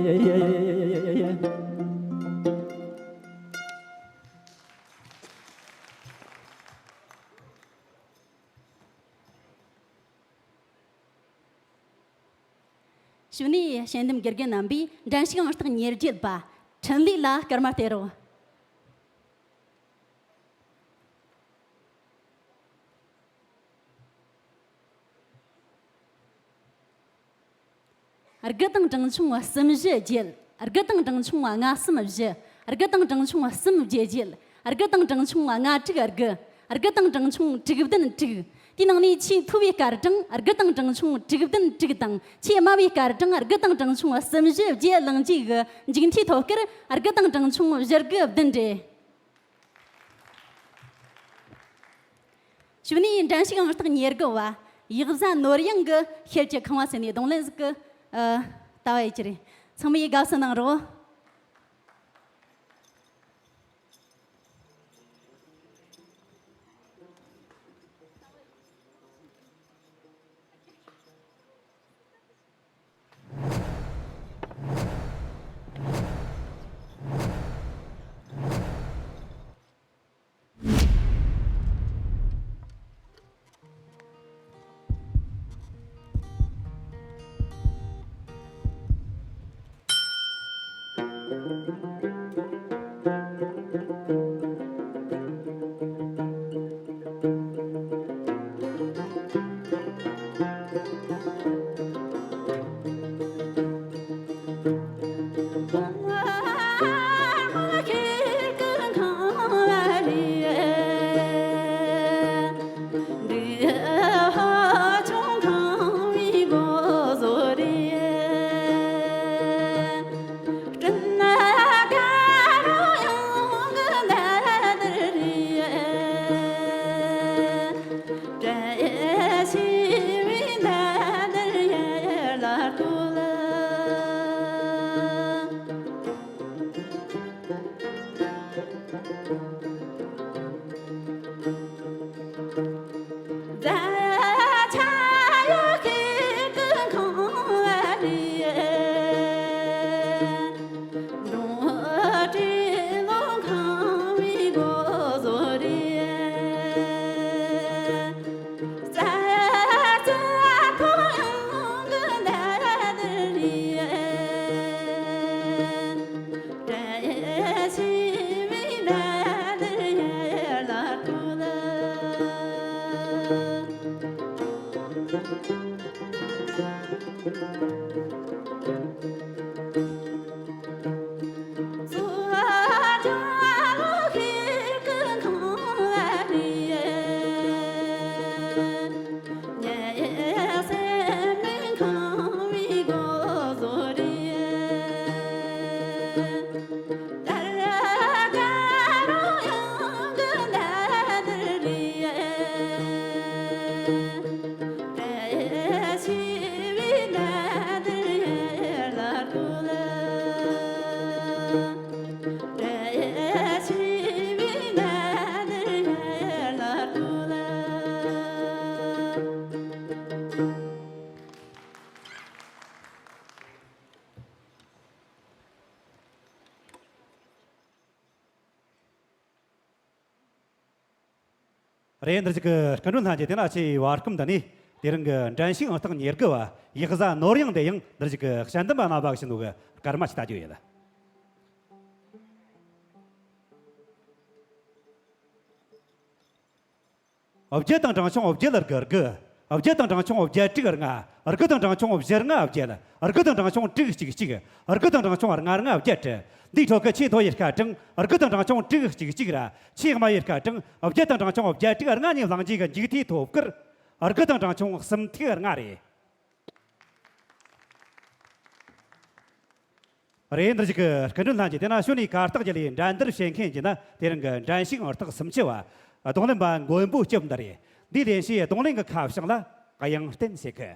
གཞུག་ནས་དཔྱད་འདེམས་དགེ་རྒན་རྣམ་པས་འགྲན་ཞུགས་ཨང་རྟགས་ཉེར་བརྒྱད་པ་འཕྲིན་ལས་ལ་སྐར་མ་སྟེར་རོགས། དགུ་དང་གྲངས་ཆུང་གསུམ་བཞི་བརྒྱད། དགུ་དང་གྲངས་ཆུང་ལྔ་གསུམ་བཞི། དགུ་དང་གྲངས་ཆུང་གསུམ་བརྒྱད་བརྒྱད། དགུ་དང་གྲངས་ཆུང་ལྔ་དྲུག་དགུ། དགུ་དང་གྲངས་ཆུང་དྲུག་བདུན་དྲུག། དེའི་ནང་ནས་ཆེས་མཐོ་བའི་སྐར་གྲངས་དགུ་དང་གྲངས་ཆུང་དྲུག་བདུན་དྲུག་དང་། ཆེས་དམའ་བའི་སྐར་གྲངས་དགུ་དང་གྲངས་ཆུང་གསུམ་བཞི་བརྒྱད་བླངས་རྗེས་ཀྱི་མཇུག་མཐའི་ཐོབ་སྐར་དགུ་དང་གྲངས་ཆུང་བཞི་དགུ་བདུན་རེད། གཞུག་ནས་འགྲན་ཞུགས་ཨང་རྟགས་ཉེར་དགུ་བ་ཡག་བཟའ་ནོར་གཡང་གི་ཤེལ་གྱི་ཁང་བ་ཟེར་ནས་རྡུང་ལེན་ཟིག་གི་ཨ། ལྟ་བ་ཡི་ཅི་རེད། ཚང་མས་དགའ་བསུ་གནང་རོགས། རེད། འདིར་ཞིག་གི་སྐུ་མགྲོན་ལྷན་རྒྱས། དེ་ན་ཆེས་བར་སྐབས་འདི་ནས་དེ་རིང་གི་འགྲན་ཞུགས་ཨང་རྟགས་ཉེར་དགུ་བ་ཡག་བཟའ་ནོར་གཡང་དེ་ཡང་འདིར་ཞིག་གི་དཔྱད་འདེམས་པ་རྣམ་པ་གིས་བྱིན་ནོ་གི་སྐར་མ་ཞིག་ལྟ་རྒྱུ་ཡིན། བརྒྱད་དང་གྲངས་ཆུང་བརྒྱད་དགུ་དགུ། བརྒྱད་དང་གྲངས་ཆུང་བརྒྱད་དྲུག་ལྔ། དགུ་དང་གྲངས་ཆུང་བཞི་ལྔ་བརྒྱད། དགུ་དང་གྲངས་ཆུང་དྲུག་གཅིག་གཅིག། དགུ་དང་གྲངས་ཆུང་ལྔ་ལྔ་བརྒྱད་དྲུག། འདིའི་ཁྲོད་ཀྱི་ཆེས་མཐོ་བའི་སྐར་གྲངས་དགུ་དང་གྲངས་ཆུང་དྲུག་གཅིག་གཅིག་ར། ཆེས་དམའ་བའི་སྐར་གྲངས་བརྒྱད་དང་གྲངས་ཆུང་བརྒྱད་དྲུག་ལྔ་གཉིས་བླངས་རྗེས་ཀྱི་མཇུག་མཐའི་ཐོབ་སྐར་དགུ་དང་གྲངས་ཆུང་གསུམ་ཐིག་ལྔ་རེད། རེད། འདིར་ཞིག་གི་སྐུ་མགྲོན་ལྷན་རྒྱས། དེ་ན་ཞུ་ནས་གར་སྟེགས་བརྒྱུད་ལས་འགྲན་བསྡུར་བྱེད་མཁན་གྱི་ན་དེ་རིང་གི་འགྲན་ཞུགས་ཨང་རྟགས་སུམ་ཅུ་བ་རྡུང་ལེན་པ་མགོན་པོ་སྐྱབས་འདི་རེད། འདིའི་ལེན་བྱའི་རྡུང་ལེན་གྱི་ཁ་བྱང་ལ་དབྱངས་བསྟན་བྱེད་གི།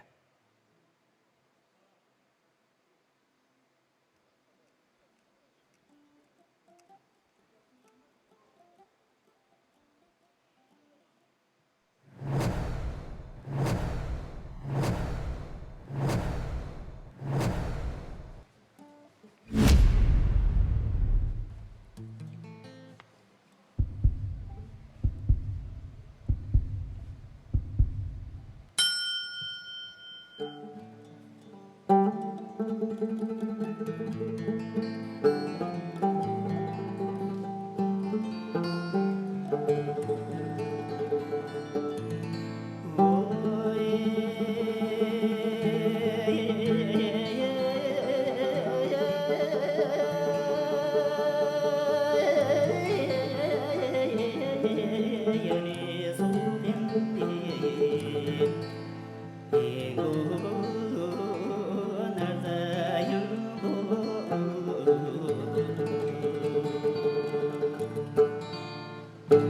ཞིང་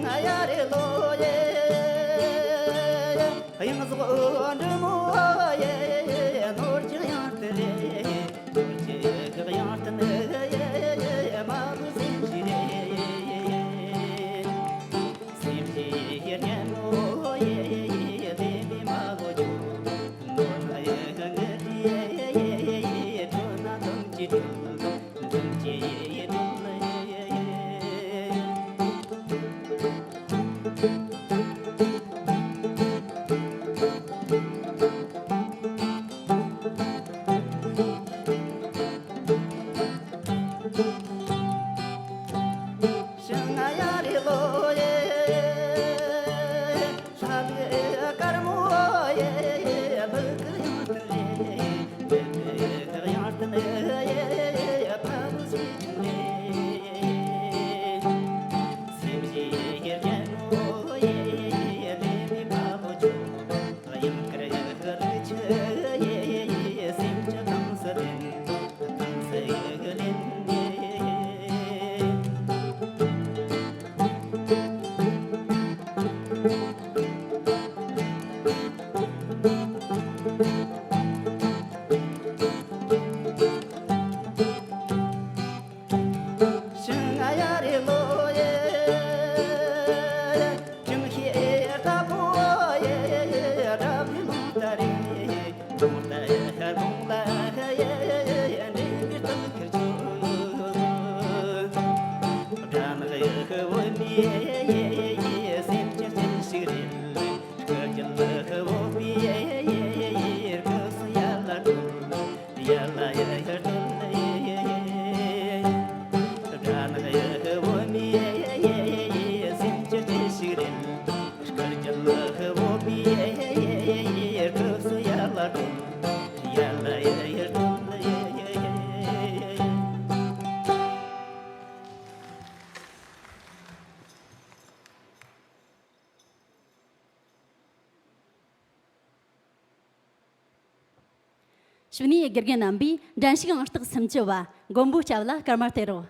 ཡ་རེ་ལོ་ཡེ། གཡང་ཟོག་འབྲི་མོ་ཡེ། ནོར་གྱི་གཡང་རྟེན་རེད། ནོར་གྱི་གཡང་རྟེན་ཡེ། མ་བུ་སེམས་ཤིག་རེད། སེམས་ཀྱི་རྒྱལ་མོ་ཡེ། ལས་མེད་མ་གོ་ཆུ། ནོར་ན་ཡེ་ངན་ཡེ། ཁྲོ་ན་དུང་གི་སྦྲུལ། དུང་གི་སྦྲུལ་ཡེ། ཞིང་ཡ་རེ་ལོ་ཡེ། ཧྲ་ལི་དཀར་མོ་ཡེ། བུ་གི་གཡང་རྟེན་ལེ། བུ་གི་གཡང་རྟེན་ཡེ། ཕ་བུ་སྲིད་ཆུང་ལེ། སེམས་ཀྱི་རྒྱལ་མོ་ཡེ། ལས་མེད་དཔའ་བོ་ཁྱོད། གཡང་དཀར་ཡག་གི་རི་ཆུ་ཡེ། སེམས་ཀྱི་ཐང་སི་ལེན། ཐང་སི་ཡག་ལེན་ཡེ། ཞིང་ཡ་རེ་ལོ་ཡེ། ཅིང་ཤེས་ལྟ་བུ་ཡེ། དགྲ་བོའི་ལུང་བསྟན་རེ། ལུང་བསྟན་ཡེ། ལུང་ལ་ཡེ། འདྲེན་པའི་རྟ་ཁེར་ཆོ། དགྲ་ནག་ཡེ་བོད་མི་ཡེ། སེམས་ཀྱི་རྩེ་ཞིག་རེད། སྐུ་རྒྱལ་བོད་མི་ཡེ། སྐུ་སྲུང་ཡ་ལ་སྒྲོལ། ཡ་ལ་ཡ་ཡ་སྒྲོལ་ཡེ། དགྲ་ནག་ཡེ་བོད་མི་ཡེ། སེམས་ཀྱི་རྩེ་ཞིག་རེད། སྐུ་རྒྱལ་བོད་མི་ཡེ། སྐུ་སྲུང་ཡ་ལ་སྒྲོལ། ཡ་ལ་ཡ་ཡ་སྒྲོལ་ཡེ། གཞུག་ནས་དགེ་རྒན་རྣམ་པས་འགྲན་ཞུགས་ཨང་རྟགས་སུམ་ཅུ་བ་མགོན་པོ་སྐྱབས་ལ་སྐར་མ་སྟེར་རོགས།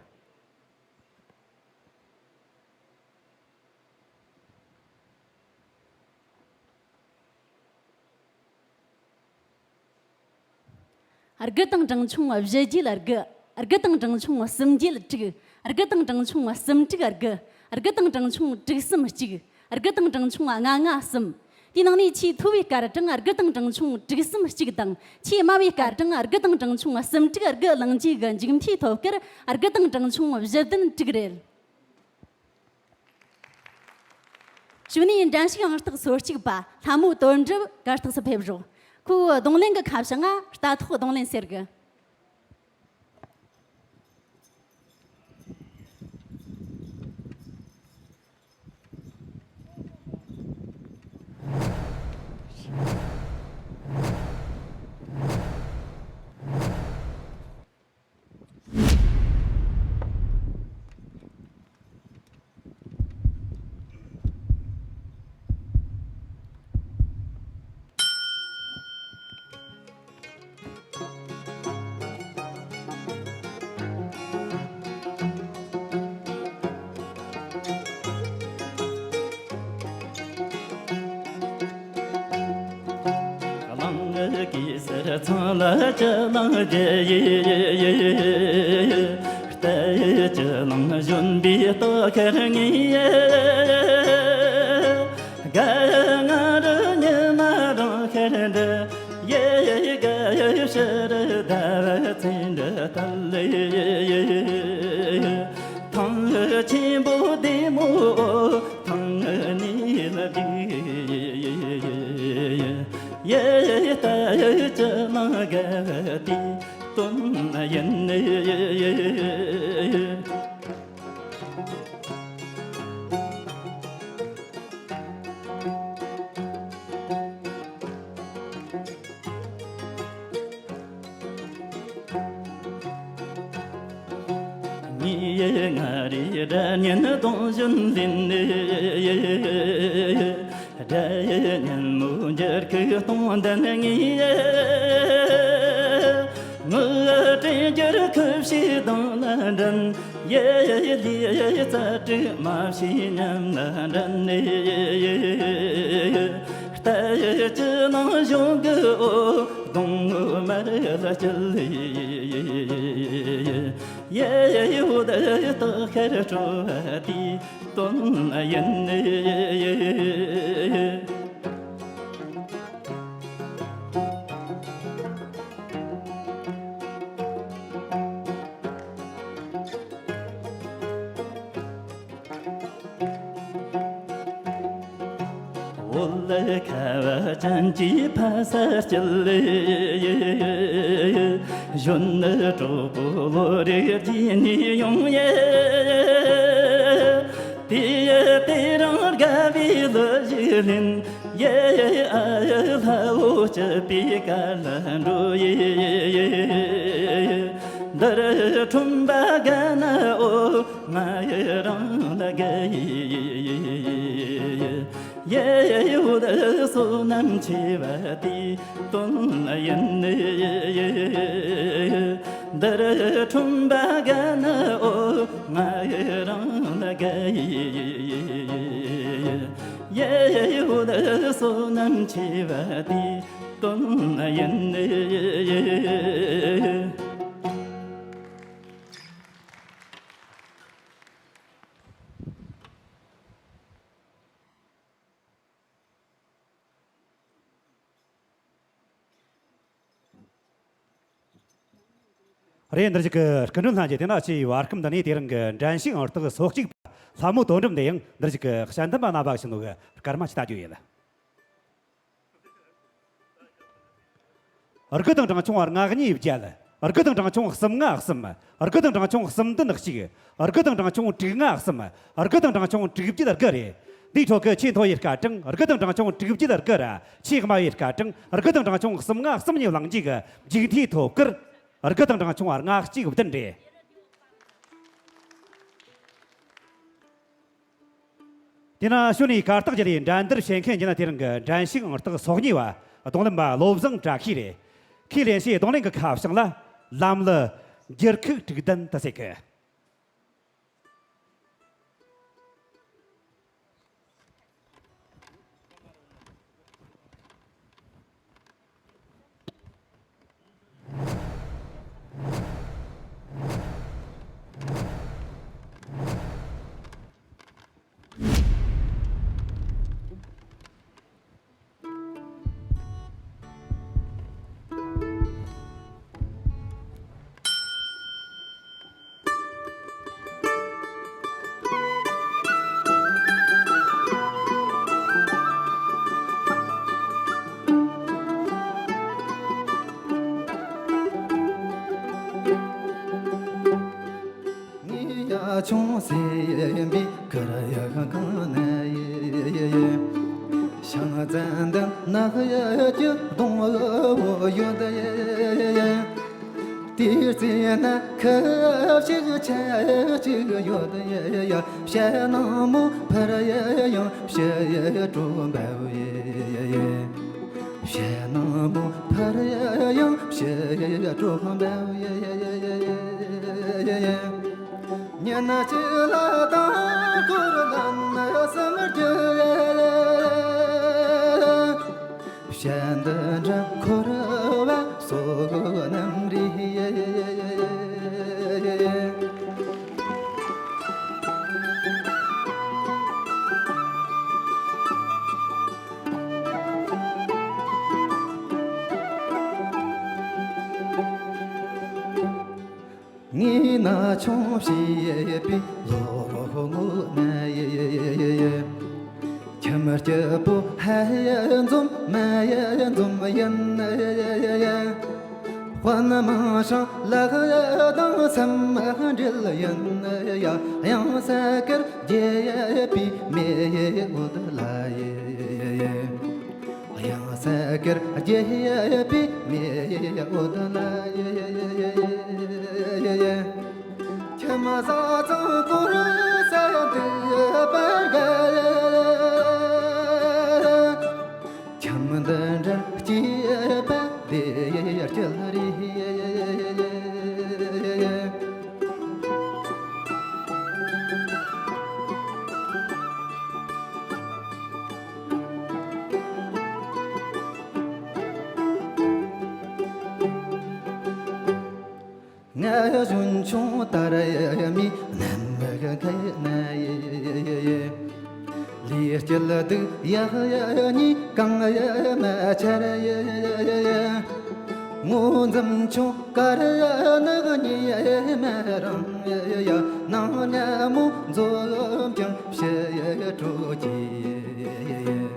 དགུ་དང་གྲངས་ཆུང་བཞི་བརྒྱད་དགུ། དགུ་དང་གྲངས་ཆུང་གསུམ་བརྒྱད་དྲུག། དགུ་དང་གྲངས་ཆུང་གསུམ་དྲུག་དགུ། དགུ་དང་གྲངས་ཆུང་དྲུག་གསུམ་གཅིག། དགུ་དང་གྲངས་ཆུང་ལྔ་ལྔ་གསུམ། དེའི་ནང་ནས་ཆེས་མཐོ་བའི་སྐར་གྲངས་དགུ་དང་གྲངས་ཆུང་དྲུག་གསུམ་གཅིག་དང་། ཆེས་དམའ་བའི་སྐར་གྲངས་དགུ་དང་གྲངས་ཆུང་གསུམ་དྲུག་དགུ་བླངས་རྗེས་ཀྱི་མཇུག་མཐའི་ཐོབ་སྐར་དགུ་དང་གྲངས་ཆུང་བཞི་བདུན་དྲུག་རེད། གཞུག་ནས་འགྲན་ཞུགས་ཨང་རྟགས་སོ་གཅིག་པ་ལྷ་མོ་དོན་གྲུབ་གར་སྟེགས་སུ་ཕེབས་རོགས། ཁོའི་རྡུང་ལེན་གྱི་ཁ་བྱང་ང་རྟ་ཐོག་རྡུང་ལེན་ཟེར་གི། གླང་གི་གེ་སར་ཚང་ལ་ཅི་གླང་རྒྱལ། རྟ་ཡི་ཅི་གླང་གཞོན་པའི་སྟག་ཤར་ངེས། དགའ་ང་རུ་ཉི་མ་རང་ཤར་འདི། ཡེ་དགའ་ཡི་ཕྱི་རུ་ཟླ་བ་ཚེས་འདི་ལྟ་ལེ། ཐང་ཆེན་པོ་བདེ་མོ་ཐང་ནས་ལ་བསྒྲིགས། ཡེ་ལྟ་ཡི་ཅི་གླང་དགའ་བ་དེ་དོན་ཡིན། ངའི་ ཡེ་ང་རེ་སྒྲ་སྙན་གདུང་བཞིན་ལེན་ནས། སྒྲ་ཡི་སྙན་མོ་འགྱུར་ཁུག་གཏོང་ལྡན་ངེས། ངུ་སྤྲིན་འགྱུར་ཁུ་བྱུག་གདངས་ལ་འགྲན། ཡེ་ལུས་རྩལ་སྤྲུགས་མ་བྱས་ཉམས་ལ་འགྲན་ནས། རྟ་ཡི་ལྕི་ནང་གཞུང་གི་འོད་གདུང་དམར་ལ་བསྐྱིལ། ཡེ་འོད་དག་ཤར་སྤྲོ་བ་དེའི་དོན་ཡིན། འོད་ཁ་བ་ཅན་གྱི་ཕ་ས་སྐྱིད། གཞོན་ནུ་གྲོགས་པོ་ལོ་རེ་རྗེས་ནས་ཡོང་ཡེ། དེ་ཡི་དེ་རིང་དགའ་བའི་གླུ་ཞིག་ལེན། ཡེ་ཨ་ཡི་ལྷ་བོ་སྐྱིད་པའི་གར་ལ་འགྲོ་ཡེ། འདིར་ཁྲོམ་པ་དགའ་ན་འོ། ང་ཡི་རང་ལ་དགའ་ཡེ། ཡེ་འོད་བསོད་ནམས་ཆེ་བ་དེའི་དོན་ཡིན། འདིར་ཁྲོམ་པ་དགའ་ན་འོ། ང་ཡི་རང་ལ་དགའ་ཡེ། ཡེ་འོད་བསོད་ནམས་ཆེ་བ་དེའི་དོན་ཡིན། རེད། འདིར་ཞིག་གི་སྐུ་མགྲོན་ལྷན་རྒྱས། དེ་ན་ཕྱིའི་བར་ཁམས་འདི་ནས་དེ་རིང་གི་འགྲན་ཞུགས་ཨང་རྟགས་སོ་གཅིག་པ་ལྷ་མོ་དོན་གྲུབ་འདི་ཡང་འདིར་ཞིག་གི་དཔྱད་འདེམས་པ་རྣམ་པ་ཞིག་ནོ་གི་སྐར་མ་ཞིག་ལྟ་རྒྱུ་ཡིན། དགུ་དང་གྲངས་ཆུང་ལྔ་གཉིས་བརྒྱད། དགུ་དང་གྲངས་ཆུང་གསུམ་ལྔ་གསུམ། དགུ་དང་གྲངས་ཆུང་གསུམ་བདུན་གཅིག། དགུ་དང་གྲངས་ཆུང་དྲུག་ལྔ་གསུམ། དགུ་དང་གྲངས་ཆུང་དྲུག་བརྒྱད་དགུ་རེད། འདིའི་ཁྲོད་ཀྱི་ཆེས་མཐོ་བའི་སྐར་གྲངས་དགུ་དང་གྲངས་ཆུང་དྲུག་བརྒྱད་དགུ་ར། ཆེས་དམའ་བའི་སྐར་གྲངས་དགུ་དང་གྲངས་ཆུང་གསུམ་ལྔ་གསུམ་གཉིས་བླངས་རྗེས་ཀྱི་མཇུག་མཐའི་ཐོབ་སྐར་དགུ་དང་གྲངས་ཆུང་ལྔ་གཅིག་བདུན་རེད། དེས་ན་ཞུ་ནས་གར་སྟེགས་བརྒྱུད་ལས་འགྲན་བསྡུར་བྱེད་མཁན་གྱི་ན་དེ་རིང་གི་འགྲན་ཞུགས་ཨང་རྟགས་སོ་གཉིས་པ་རྡུང་ལེན་པ་བློ་བཟང་བཀྲ་ཤིས་རེད། ཁོས་ལེན་བྱའི་རྡུང་ལེན་གྱི་ཁ་བྱང་ལ་ལམ་ལུ་འགྱུར་ཁུག་དྲུག་ལྡན་དུ་ཟེར་གི། ངའི་ཡ་ཆུང་སེམས་པའི་ཁར་ཡ་གང་ན་ཡེ། ཤང་ཙན་དང་ནག་ཡ་ཀྱི་གདོང་བོ་ཡོད་ཡེ། དེའི་རྩེ་ན་ཁ་ཞིག་ཆ་ཞིག་ཡོད་ཡེ། བྱ་ནག་མོ་ཕར་ཡ་ཡང་བྱ་ཡ་གྲོ་འབབ་ཡེ། བྱ་ནག་མོ་ཕར་ཡང་བྱ་ཡ་གྲོ་འབབ་ཡེ། ཉིན་གཅིག་ལ་དང་འཁོར་ལ་ན་སུམ་བརྒྱ། བྱ་འདི་འདྲ་འཁོར་བ་སོགས་རྣམ་རིག་ཡེ། ངའི་ན་ཆུང་བྱིས་པའི་ལོ་ངོ་ན་ཡེ། ཁྱིམ་སྐྱིད་པོ་ཧ་ཡེ་འཛོམས་མ་ཡེ་འཛོམས་ཡིན། དཔོན་མང་ཤང་ལག་དང་སེམས་འབྲེལ་ཡིན། གཡང་ས་ཀར་རྒྱལ་པོའི་མེ་ཡེ་འོད་ལ་ཡེ། གཡང་ས་ཀར་རྒྱལ་པོའི་མེ་ཡེ་འོད་ལ་ཡེ། ཁྱིམ་ མ་ཟ་ཚང་སྐོར་ས་འདི་པར་ག་ཁྱམས་འདི་འདྲ་སྐྱེས་པ་འདི་སྐྱིད་རེད། ང་གཞོན་ཆུང་ལྟར་མི་ནམ་ག་ན་ཡེ། ལས་སྐྱིད་སྡུག་ཡག་ཡག་གཉིས་གང་ཡང་མ་འཆར་ཡེ། ངོ་འཛུམ་ཆུང་དཀར་ནག་གཉིས་མ་རང་ཡེ། ནང་ཉ་མོ་འཛོམས་ཀྱང་ཕྱི་དྲོ་གྱེས།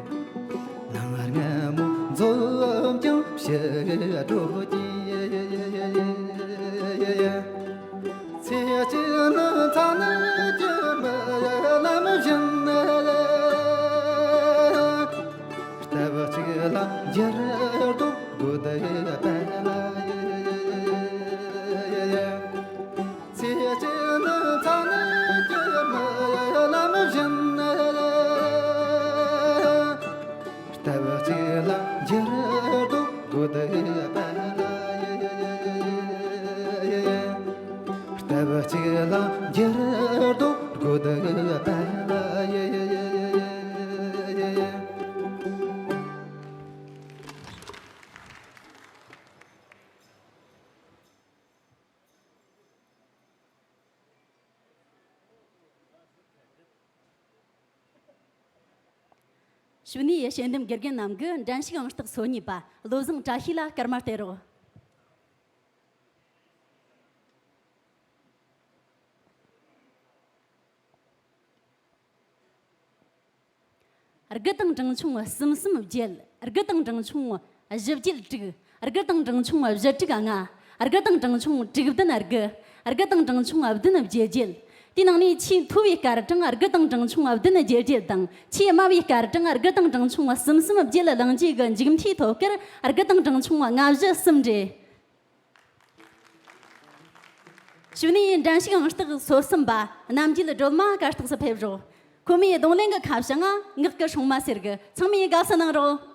ནང་སྔ་མོ་འཛོམས་ཀྱང་ཕྱི་དྲོ་གྱེས། ཚེ་གཅིག་ནི་མཚན་གྱི་རྨི་ལམ་བཞིན། སྟབས་གཅིག་ལ་འགྱུར་ལྡོག་དགོས་པ་ལ། ཚེ་གཅིག་ནི་མཚན་གྱི་རྨི་ལམ་བཞིན། སྟབས་གཅིག་ལ་འགྱུར་ལྡོག་དགོས་པ་ལ། སྟབས་གཅིག་ལ་འགྱུར་ལྡོག་དགོས་པ་ལ། གཞུག་ནས་དཔྱད་འདེམས་དགེ་རྒན་རྣམས་ཀྱིས་འགྲན་ཞུགས་ཨང་རྟགས་སོ་གཉིས་པ་བློ་བཟང་བཀྲ་ཤིས་ལ་སྐར་མ་སྟེར་རོགས། དགུ་དང་འབྲིང་ཆུང་གསུམ་གསུམ་བརྒྱད། དགུ་དང་འབྲིང་ཆུང་བཞི་བརྒྱད་དྲུག། དགུ་དང་འབྲིང་ཆུང་བཞི་དྲུག་ལྔ། དགུ་དང་འབྲིང་ཆུང་དྲུག་བདུན་དགུ། དགུ་དང་འབྲིང་ཆུང་བདུན་བརྒྱད་བརྒྱད། དེའི་ནང་ནས་ཆེས་མཐོ་བའི་སྐར་གྲངས་དགུ་དང་འབྲིང་ཆུང་བདུན་བརྒྱད་བརྒྱད་དང་ཆེས་དམའ་བའི་སྐར་གྲངས་དགུ་དང་འབྲིང་ཆུང་གསུམ་གསུམ་བརྒྱད་ལ་བླངས་རྗེས་ཀྱི་མཇུག་མཐའི་ཐོབ་སྐར་དགུ་དང་འབྲིང་ཆུང་ལྔ་བཞི་གསུམ་རེད། གཞུག་ནས་འགྲན་ཞུགས་ཨང་རྟགས་སོ་གསུམ་པ་རྣམ་རྒྱལ་སྒྲོལ་མ་གར་སྟེགས་སུ་ཕེབས་རོགས། ཁོ་མོས་རྡུང་ལེན་གྱི་ཁ་བྱང་ང་ངག་གི་སྲུང་མ་ཟེར་གི། ཚང་མས་དགའ་བསུ་གནང་རོགས།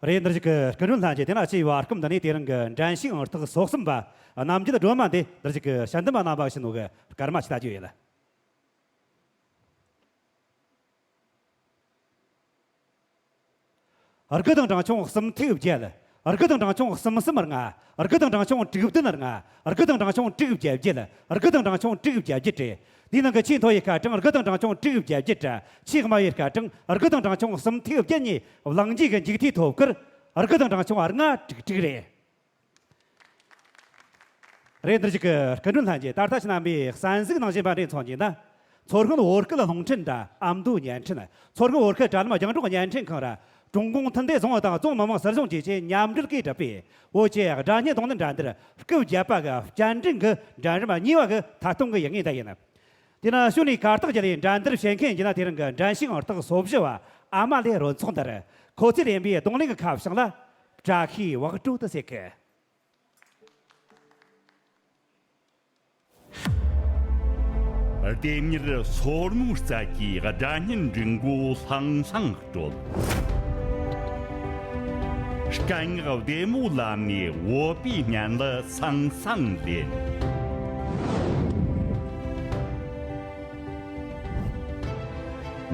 རེད། འདིར་ཞིག་གི་སྐུ་མགྲོན་ལྷན་རྒྱས། དེ་ན་ཕྱི་བར་སྐུམ་འདི་ནས་དེ་རིང་གི་འགྲན་ཞུགས་ཨང་རྟགས་སོ་གསུམ་པ་རྣམ་རྒྱལ་སྒྲོལ་མ་འདི་འདིར་ཞིག་གི་དཔྱད་འདེམས་པ་རྣམ་པ་ཞིག་ནོ་གི་སྐར་མ་ཞིག་ལྟ་རྒྱུ་ཡིན། དགུ་དང་གྲངས་ཆུང་གསུམ་ཐིག་བརྒྱད། དགུ་དང་གྲངས་ཆུང་གསུམ་གསུམ་ལྔ། དགུ་དང་གྲངས་ཆུང་དྲུག་བདུན་ལྔ། དགུ་དང་གྲངས་ཆུང་དྲུག་བརྒྱད་བརྒྱད། དགུ་དང་གྲངས་ཆུང་དྲུག་བརྒྱད་བརྒྱད་རེད། དེའི་ནང་གི་ཆེས་མཐོ་བའི་སྐར་གྲངས་དགུ་དང་གྲངས་ཆུང་དྲུག་བརྒྱད་བརྒྱད་རེད། ཆེས་དམའ་བའི་སྐར་གྲངས་དགུ་དང་གྲངས་ཆུང་གསུམ་ཐིག་བརྒྱད་གཉིས་གླེང་བརྗོད་ཀྱི་མཇུག་མཐའི་ཐོབ་སྐར་དགུ་དང་གྲངས་ཆུང་ལྔ་དྲུག་དྲུག་རེད། རེད། འདིར་ཞིག་གི་སྐུ་མགྲོན་ལྷན་རྒྱས། ད་ལྟ་ཕྱི་ནང་པའི་གསན་གཟིགས་གནང་བཞིན་པ་འདྲ་མཚོན་གྱི་ན། མཚོ་སྔོན་བོད་སྐད་རླུང་འཕྲིན་དང་ཨ་མདོའི་བརྙན་འཕྲིན། མཚོ་སྔོན་བོད་སྐད་དྲ་ལམ་རྒྱང་སྒྲོག་བརྙན་འཕྲིན་ཁང་ར། ཀྲུང་གུང་མཐུན་སྡེ་རྫོང་དང་རྫོང་མི་དམངས་སྲིད་གཞུང་བཅས་ཀྱིས་མཉམ་འབྲེལ་གྱིས་གྲུབ་པའི་བོད་ཀྱི་སྒྲ་སྙན་རྡུང་ལེན་འགྲན་བསྡུར་སྐབས་བརྒྱད་པ་གི་བསྐྱར་འགྲན་གྱི་འགྲན་རིམ་གཉིས་པ་གི་ཐད་གཏོང་གི་ཡིག་ངོས་འདི་ཡིན། དེ་ན་ཞུ་ནས་གར་སྟེགས་བརྒྱུད་ལས་འགྲན་བསྡུར་བྱེད་མཁན་གྱི་ན་དེ་རིང་གི་འགྲན་ཞུགས་ཨང་རྟགས་སོ་བཞི་བ་ཨ་མ་ལེ་རོལ་ཚོགས་འདིར་ཁོ་ཚོས་ལེན་པའི་རྡུང་ལེན་གྱི་ཁ་བྱང་ལ་བཀྲ་ཤིས་བག་དྲོ་དུ་ཟེར་གི། ལྡེམ་མྱུར་སོར་མོའི་རྩལ་གྱིས་སྒྲ་སྙན་འབྲི་མགོ་ལྷང་ལྷང་དཀྲོལ། སྐད་ངག་བདེ་མོའི་ལམ་ནས་བོད་པའི་སྙན་ལ་སང་སང་ལེན།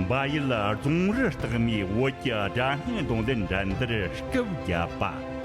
བལ་ཡུལ་རྫོང་རི་ལྟག་མའི་བོད་ཀྱི་སྒྲ་སྙན་རྡུང་ལེན་འགྲན་བསྡུར་སྐབས་བརྒྱད་པ།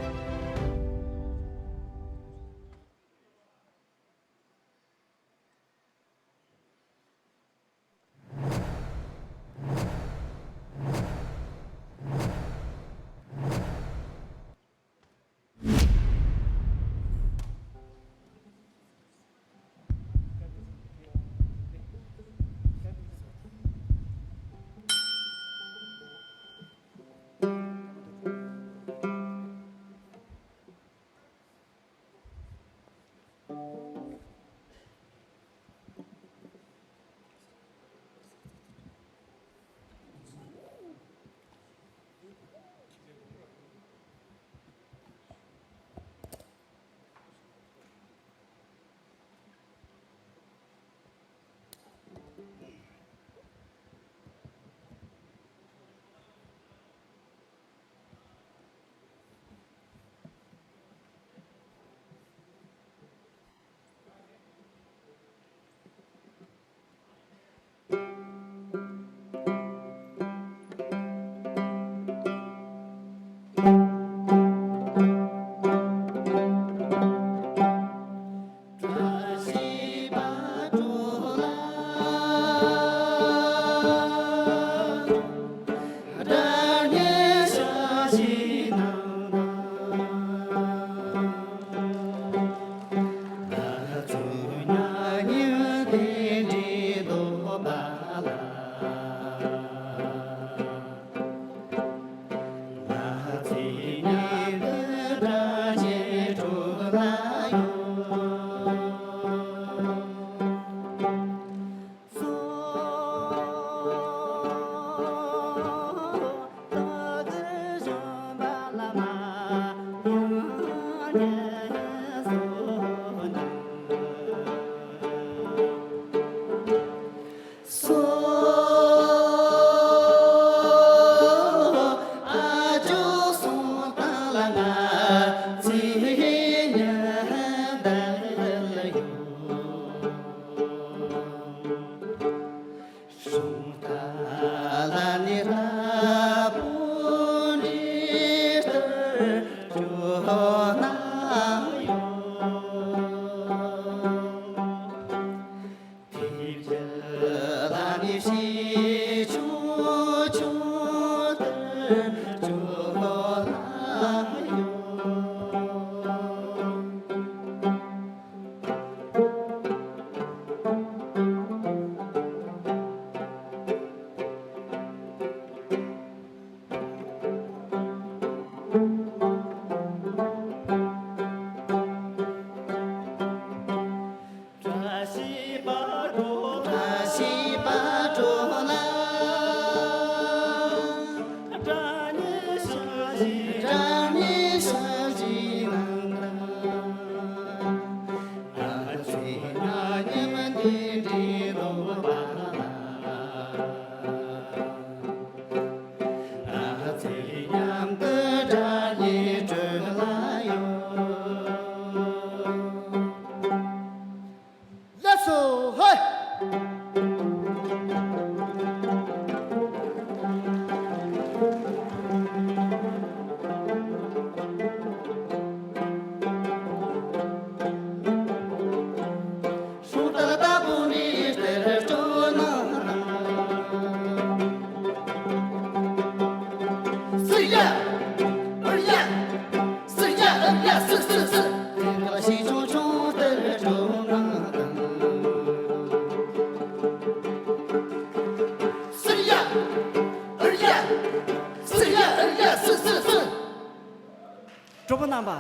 རྣམ་པ།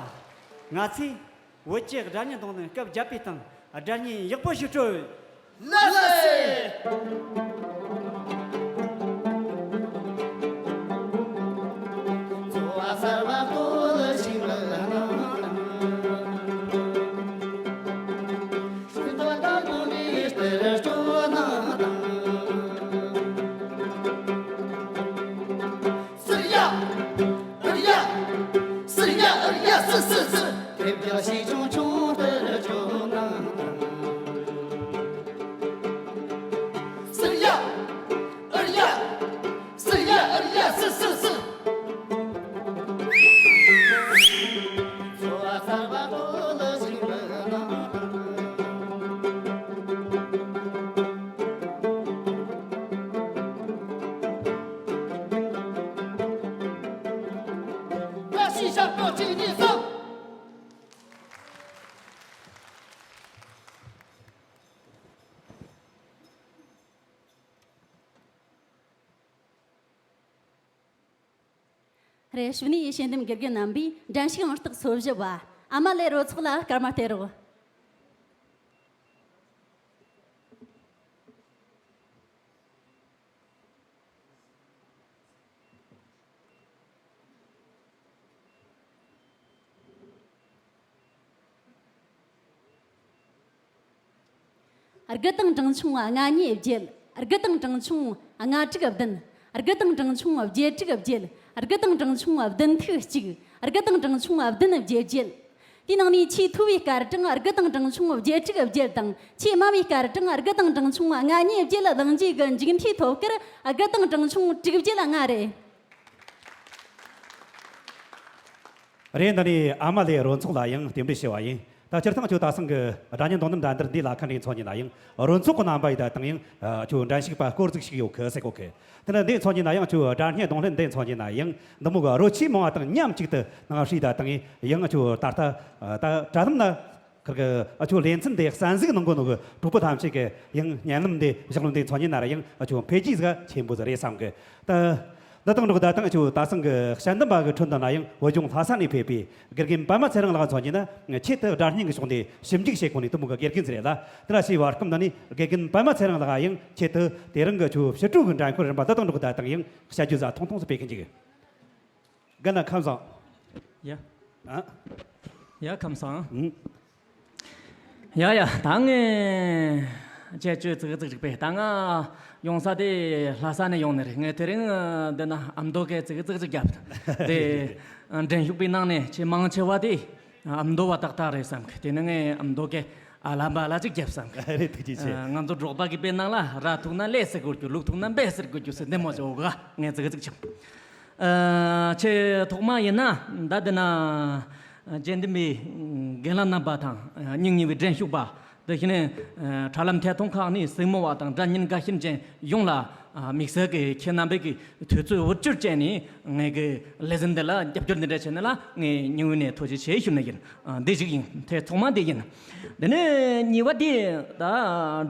ང་ཚོས་བོད་ཀྱི་སྒྲ་སྙན་རྡུང་ལེན་སྐབས་བརྒྱབ་པའི་སྟེང་སྒྲ་སྙན་ཡག་པོ་ཞིག་སྤྲོད། ལགས་སེ། རེད། ཞུ་ནི་ཡི་ཤེས་ལྡན་དགེ་རྒན་རྣམ་པས་འགྲན་ཞུགས་ཨང་རྟགས་སོ་བཞི་བ་ཨ་མ་ལེ་རོ་ཚོགས་ལ་སྐར་མ་སྟེར་རོགས། དགུ་དང་གྲངས་ཆུང་ལྔ་གཉིས་བརྒྱད། དགུ་དང་གྲངས་ཆུང་ལྔ་དྲུག་བདུན། དགུ་དང་གྲངས་ཆུང་བརྒྱད་དྲུག་བརྒྱད། དགུ་དང་གྲངས་ཆུང་བདུན་ཐིག་གཅིག། དགུ་དང་གྲངས་ཆུང་བདུན་བརྒྱད་བརྒྱད། དེའི་ནང་ནས་ཆེས་མཐོ་བའི་སྐར་གྲངས་དགུ་དང་གྲངས་ཆུང་བརྒྱད་དྲུག་བརྒྱད་དང་། ཆེས་དམའ་བའི་སྐར་གྲངས་དགུ་དང་གྲངས་ཆུང་ལྔ་གཉིས་བརྒྱད་ལ་ལངས་རྗེས་ཀྱི་མཇུག་མཐའི་ཐོབ་སྐར་དགུ་དང་གྲངས་ཆུང་དྲུག་བརྒྱད་ལྔ་རེད། རེད། འདི་ནས་ཨ་མ་ལེ་རོ་ཚོགས་ལ་ཡང་རྟེན་འབྲེལ་ཞུ་བ་ཡིན། ད་སྤྱིར་བཏང་ཁྱོད་ད་སང་གི་སྒྲ་སྙན་རྡུང་ལེན་འགྲན་བསྡུར་འདི་ལ་ཁ་འདྲེན་ཚོགས་ཉིན་ན་ཡང་རོ་ཚོགས་ཀྱི་རྣམ་པ་ཡི་ད་དང་ཡང་ཁྱོད་འགྲན་ཞུགས་པ་སྐོར་ཟིག་ཞིག་ཡོད་གི་ཟེར་གོ་གི། དེ་ནས་འདི་ཚོགས་ཉིན་ན་ཡང་ཁྱོད་སྒྲ་སྙན་རྡུང་ལེན་འདི་ཚོགས་ཉིན་ན་ཡང་འདི་མོ་གི་རོ་ཆེས་མང་བ་དང་མཉམ་གཅིག་ཏུ་ནང་ཧྲིལ་ད་དང་ཡང་ཁྱོད་ད་ལྟ་ད་དྲ་ལམ་ན་ཁིར་གི་ཨ་ཁྱོད་ལེ་ཚན་འདི་གསན་གཟིགས་གནང་གོ་ནོ་གི་གྲོགས་པོ་ཐམས་ཅད་ཀྱི་ཡང་སྙན་ལམ་འདི་བཞག་ལུང་འདི་ཚོགས་ཉིན་ན་ར་ཡང་ཨ་ཁྱོད་འཕེལ་རྒྱས་ཟིག་ཆེན་པོ་ཟིག་རེད་བསམ་གི། ད་འདི་དང་འགྲོགས་ད་དང་ཁྱོད་ད་སང་གི་དཔྱད་འདེམས་པ་གི་ཁྲོད་འདི་ན་ཡང་བོད་ལྗོངས་ལྷ་ས་ནས་ཕེབས་པའི་དགེ་རྒན་པད་མ་ཚེ་རིང་ལགས་ཚོགས་ཉིན་ན་ཆེད་དུ་སྒྲ་སྙན་གྱི་ཕྱོགས་འདི་ཞིབ་འཇུག་བྱེད་གོ་ནི་དུ་མོ་གི་དགེ་རྒན་ཟིག་རེད་ལ། དེ་ལ་ཞེས་བར་སྐབས་འདི་ནས་དགེ་རྒན་པད་མ་ཚེ་རིང་ལགས་ཡང་ཆེད་དུ་དེ་རིང་གི་ཁྱོད་ཕྱི་དྲོ་གི་འགྲན་ཁུལ་རིམ་པ་འདི་དང་འགྲོགས་ད་དང་ཡང་དཔྱད་བརྗོད་ཟིག་ཐུང་ཐུང་ཟིག་སྤེལ་གི་འཇུག། རྒན་ལགས་ཁམས་བཟང་། ཡ། ཨ། ཡ་ཁམས་བཟང་། ཨང་། ཡ་ཡ། ད་ངས་ཁྱེད་ཚོས་ཙིག་ཙིག་ཅིག་པས། ད་ང་ཡོང་ས་དེ་ལྷ་ས་ནས་ཡོང་ནི་རེད། ངས་དེ་རིང་འདི་ན་ཨ་མདོ་གི་ཙིག་ཙིག་ཅིག་བརྒྱབ། དེ་འགྲན་ཞུགས་པའི་ནང་ནས་ཆེས་མང་ཆེ་བ་དེ་ཨ་མདོ་བ་ཏག་ཏག་རེད་བསམ་གི། དེ་ནས་ངས་ཨ་མདོ་གི་ཨ་ལ་འབའ་ལ་ཅིག་བརྒྱབ་བསམ་གི། རེད། ཐུགས་རྗེ་ཆེ། ང་ཚོ་འབྲོག་པ་གི་དཔེ་ནང་ལ་ར་ཐུག་ན་ལས་ཟེར་དགོས་རྒྱུ། ལུག་ཐུག་ན་འབའ་ཟེར་དགོས་རྒྱུ་ཟེར་འདི་མོ་ཅིག་ཡོད་ག། ངས་ཙིག་ཙིག་བྱུང་། ཨ། ཆེས་ཐོག་མ་ཡིན་ན་ད་འདི་ན་དཔྱད་འདེམས་པའི་རྒན་ལགས་རྣམ་པ་དང་། ཨ། སྙིང་ཉེ་བའི་འགྲན་ཞུགས་པ། དེ་བཞིན་ཨ་དྲ་ལམ་ཐད་གཏོང་ཁག་ནས་གཟིགས་མོ་བ་དང་སྒྲ་སྙན་དགའ་ཞེན་ཅན་ཡོངས་ལ། ཨ། དམིགས་བསལ་གྱི་ཁྱེད་རྣམ་པས་ཀྱི་དུས་ཚོད་འུར་སྒྱུར་བྱས་ནས་ངའི་གི་ལེ་ཚན་འདི་ལ་རྒྱབ་སྐྱོར་འདི་འདྲ་བྱས་ནི་ལ་ངས་སྙིང་དབུས་ནས་ཐུགས་རྗེ་ཆེ་ཞུ་ནི་ཡིན། ཨ། འདི་ཞིག་ཡིན། དེ་ཐོག་མ་འདི་ཡིན། དེ་ནས་གཉིས་པ་འདི་ད་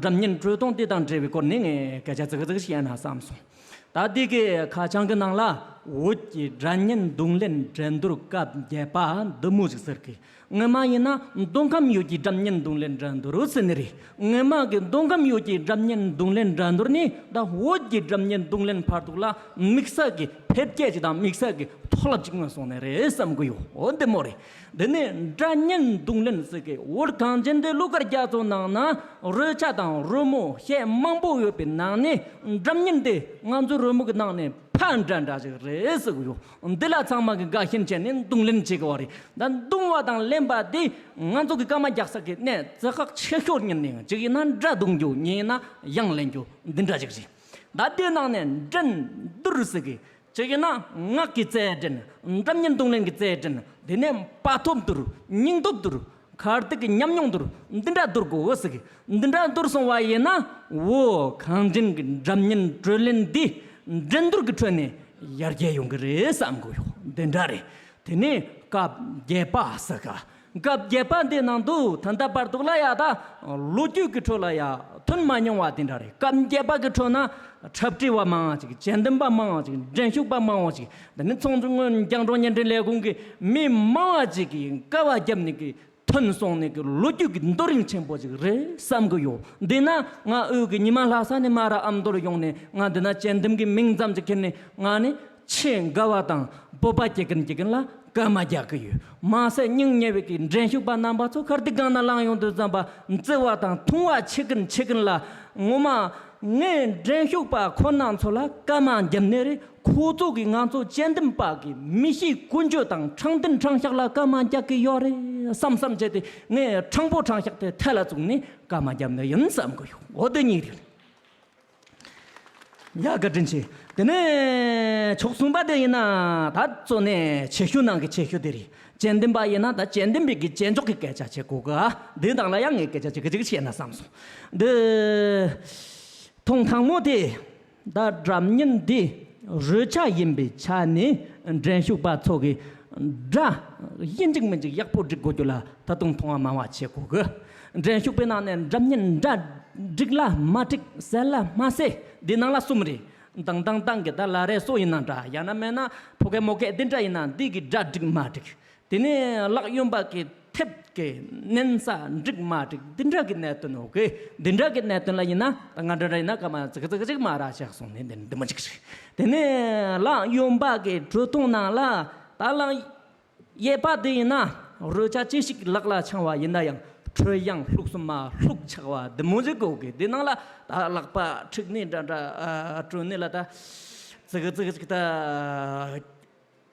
སྒྲ་སྙན་དཀྲོལ་གཏོང་འདི་དང་འབྲེལ་བའི་སྐོར་ནས་ངས་སྐད་ཆ་ཙིག་ཙིག་བཤད་ན་བསམ་སོང་། ད་འདི་གི་ཁ་བྱང་གི་ནང་ལ་བོད་ཀྱི་སྒྲ་སྙན་རྡུང་ལེན་འགྲན་བསྡུར་སྐབས་བརྒྱད་པ་འདི་མོ་ཞིག་ཟེར་གི། སྔོན་མ་ཡིན་ན་མདོ་ཁམས་ཡུལ་གྱི་སྒྲ་སྙན་རྡུང་ལེན་འགྲན་བསྡུར་ཟེར་ནི་རེད། སྔོན་མ་གི་མདོ་ཁམས་ཡུལ་གྱི་སྒྲ་སྙན་རྡུང་ལེན་འགྲན་བསྡུར་ནི་ད་བོད་ཀྱི་སྒྲ་སྙན་རྡུང་ལེན་ཕར་ཐུག་ལ་དམིགས་བསལ་གྱི་འཕེལ་རྒྱས་ཅིག་དང་དམིགས་བསལ་གྱི་མཐོ་རླབས་ཅིག་མངོན་སོང་ནི་རེད་བསམ་གི་ཡོད། འོ་འདི་མོ་རེད། འདི་ནི་སྒྲ་སྙན་རྡུང་ལེན་ཟེར་གི། བོད་གངས་ཅན་གྱི་ལུང་དཀར་རྒྱ་མཚོ་ནང་ན་རོལ་ཆ་དང་རོལ་མོ་ཞེས་མང་པོ་ཡོད་པའི་ནང་ནས་སྒྲ་སྙན་དེ་ང་ཚོའི་རོལ་མོ་གི་ནང་ནས་ཕ་འདྲ་འདྲ་ཞིག་རེད་ཟེར་གི་ཡོད། འདི་ལ་ཚང་མ་གི་དགའ་ཞེན་བྱས་ནས་རྡུང་ལེན་བྱེད་དགོས་པ་རེད། ད་རྡུང་བ་དང་ལེན་པ་དེ་ང་ཚོ་གི་སྐར་མ་རྒྱག་ས་གི་གནས་ཚུལ་ཁག་ཆེ་ཤོས་ཉིད་ནས་གཅིག་ཡིན་ན་སྒྲ་རྡུང་རྒྱུ། གཉིས་ཡིན་ན་དབྱངས་ལེན་རྒྱུ། འདི་འདྲ་ཞིག་རེད། ད་དེའི་ནང་ནས་འགྲན་བསྡུར་ཟེར་གི། གཅིག་ཡིན་ན་ངག་གི་རྩལ་འགྲན། སྒྲ་སྙན་རྡུང་ལེན་གྱི་རྩལ་འགྲན། དེ་ནས་བར་སྟོབས་བསྡུར། སྙིང་སྟོབས་བསྡུར། ཁ་ཐུག་གི་ཉམས་མྱོང་བསྡུར། འདི་འདྲ་བསྡུར་དགོས་ཟེར་གི། འདི་འདྲ་བསྡུར་སོང་བ་ཡིན་ན་བོད་གངས་ཅན་གྱི་སྒྲ་སྙན་དཀྲོལ་ལེན་འདི་འགྲན་བསྡུར་གྱི་ཁྲོད་ནས་ཡར་རྒྱས་ཡོང་གི་རེད་བསམ་གི་ཡོད། འདི་འདྲ་རེད། དེ་ནས་སྐབས་བརྒྱད་པ་ཟེར་ག། སྐབས་བརྒྱད་པ་འདི་ནང་དུ་ད་ལྟ་བར་དུ་ལ་ཡ་ད་ལོ་རྒྱུས་ཀྱི་ཁྲོད་ལ་ཡ་ ཐོན་མ་མྱོང་བ་དེ་འདྲ་རེད། སྐབས་བརྒྱད་པ་གི་ཁྲོད་ན་འཁྲབ་ཁྲིད་པ་མང་བ་ཅིག་དཔྱད་འདེམས་པ་མང་བ་ཅིག་འགྲན་ཞུགས་པ་མང་བ་ཅིག་དེ་ནི་ཚོགས་འཛིན་སྔོན་རྒྱང་སྒྲོག་བརྙན་འཕྲིན་ལས་ཁུངས་ཀྱི་མི་མང་བ་ཅིག་གིས་དཀའ་བ་བརྒྱབ་ནས་ཀྱི་ཐོན་སོང་ནས་ཀྱི་ལོ་རྒྱུས་ཀྱི་རྡོ་རིང་ཆེན་པོ་ཅིག་རེད་བསམ་གི་ཡོད། འདི་ན་ང་དབུས་ཀྱི་ཉི་མ་ལྷ་ས་ནས་མར་ཨ་མདོར་ཡོང་ནས་ང་འདི་ན་དཔྱད་འདེམས་ཀྱི་མིང་ཙམ་ཅིག་ཁྱེར་ནས་ང་ནི་ཆེས་དགའ་བ་དང་སྤོབས་པ་སྐྱེ་གིན་སྐྱེ་གིན་ལ་སྐར་མ་རྒྱག་གི་ཡོད། མ་ཟད་སྙིང་ཉེ་བའི་གི་འགྲན་ཞུགས་པ་རྣམ་པ་ཚོ་ཁར་འདི་སྒང་ན་ལངས་ཡོང་དུས་ཙམ་པ་བརྩེ་བ་དང་མཐོང་བ་ཆེ་གིན་ཆེ་གིན་ལ་ངོ་མ་ངས་འགྲན་ཞུགས་པ་ཁོ་ན་ཚོ་ལ་སྐར་མ་བརྒྱབ་ནི་རེད། ཁོ་ཚོ་གིས་ང་ཚོ་དཔྱད་འདེམས་པ་གི་མི་གཤིས་ཀུན་སྤྱོད་དང་དྲང་བདེན་དྲང་གཞག་ལ་སྐར་མ་རྒྱག་གི་ཡོད་རེད་བསམ་བསམ་བྱས་ཏེ་ངས་དྲང་པོ་དྲང་གཞག་དེ་ཐལ་ལ་བཙུགས་ནས་སྐར་མ་བརྒྱབ་ནི་ཡིན་བསམ་གི་ཡོད། འོ་དེ་གཉིས་རེད། ཡ་བཀའ་དྲིན་ཆེ། དེ་ནས་ཕྱོགས་གསུམ་པ་དེ་ཡིན་ན་ད་གཙོ་ནས་ཆེ་ཤོས་ནང་གི་ཆེ་ཤོས་དེ་རེད། དཔྱད་འདེམས་པ་ཡིན་ན་ད་དཔྱད་འདེམས་པའི་གི་དཔྱད་འཇོག་གི་སྐད་ཆ་བྱེད་དགོས་གི། འདི་དང་ལ་ཡང་ངས་སྐད་ཆ་ཅིག་གི་ཅིག་བཤད་ན་བསམ་སོང་། འདི་ཐེངས་དང་མོ་དེ་ད་སྒྲ་བརྙན་འདི་རོལ་ཆ་ཡིན་པའི་ཆ་ནས་འགྲན་ཞུགས་པ་ཚོ་གི་སྒྲ་ཡིན་གཅིག་མིན་གཅིག་ཡག་པོ་སྒྲིག་དགོས་རྒྱུ་ལ་ད་དུང་མཐོང་བ་མང་བ་བྱེད་དགོས་གི། འགྲན་ཞུགས་པའི་ནང་ནས་འདྲ་མཉམ་འདྲ་འགྲིག་ལ་མ་འགྲིག་གསལ་ལ་མ་གསལ་འདི་ནང་ལ་གསུམ་རེད། དང་དང་དང་གི་ད་ལ་རེ་སོ་ཡིན་ན་འདྲ་ཡང་ན་མེད་ན་ཕོ་སྐད་མོ་སྐད་འདི་འདྲ་ཡིན་ན་འདི་གི་སྒྲ་འགྲིག་མ་འགྲིག་དེ་ནས་ལག་གཡོན་པ་གི་ཐེབས་ཀྱི་མནན་ས་འགྲིག་མ་འགྲིག་འདི་འདྲ་གི་གནད་དོན་འོ་གི་འདི་འདྲ་གི་གནད་དོན་ལ་ཡིན་ན་ད་ང་འདྲ་འདྲ་ཡིན་ན་སྐར་མ་ཙིག་ཙིག་ཅིག་མ་རག་ཆགས་སོང་ནས་འདི་འདི་མ་འགྲིག་རེད། དེ་ནས་ལག་གཡོན་པ་གི་གྲོས་ཐུང་ནང་ལ་ད་ལག་གཡས་པ་དེ་ཡིན་ན་རོལ་ཆ་ཅི་ཞིག་ལག་ལ་འཆང་བ་ཡིན་ན་ཡང་ཁྲོད་དབྱངས་ལྷུག་གསུམ་མ་ལྷུག་ཆགས་པ་འདི་མོ་ཟིག་དགོས་གི། འདི་ནང་ལ་ད་ལག་པ་འཁྲིག་ནས་འདྲ་འདྲ་ཨ་གྲོལ་ནས་ལ་ད་ཙིག་ཙིག་ཅིག་ད་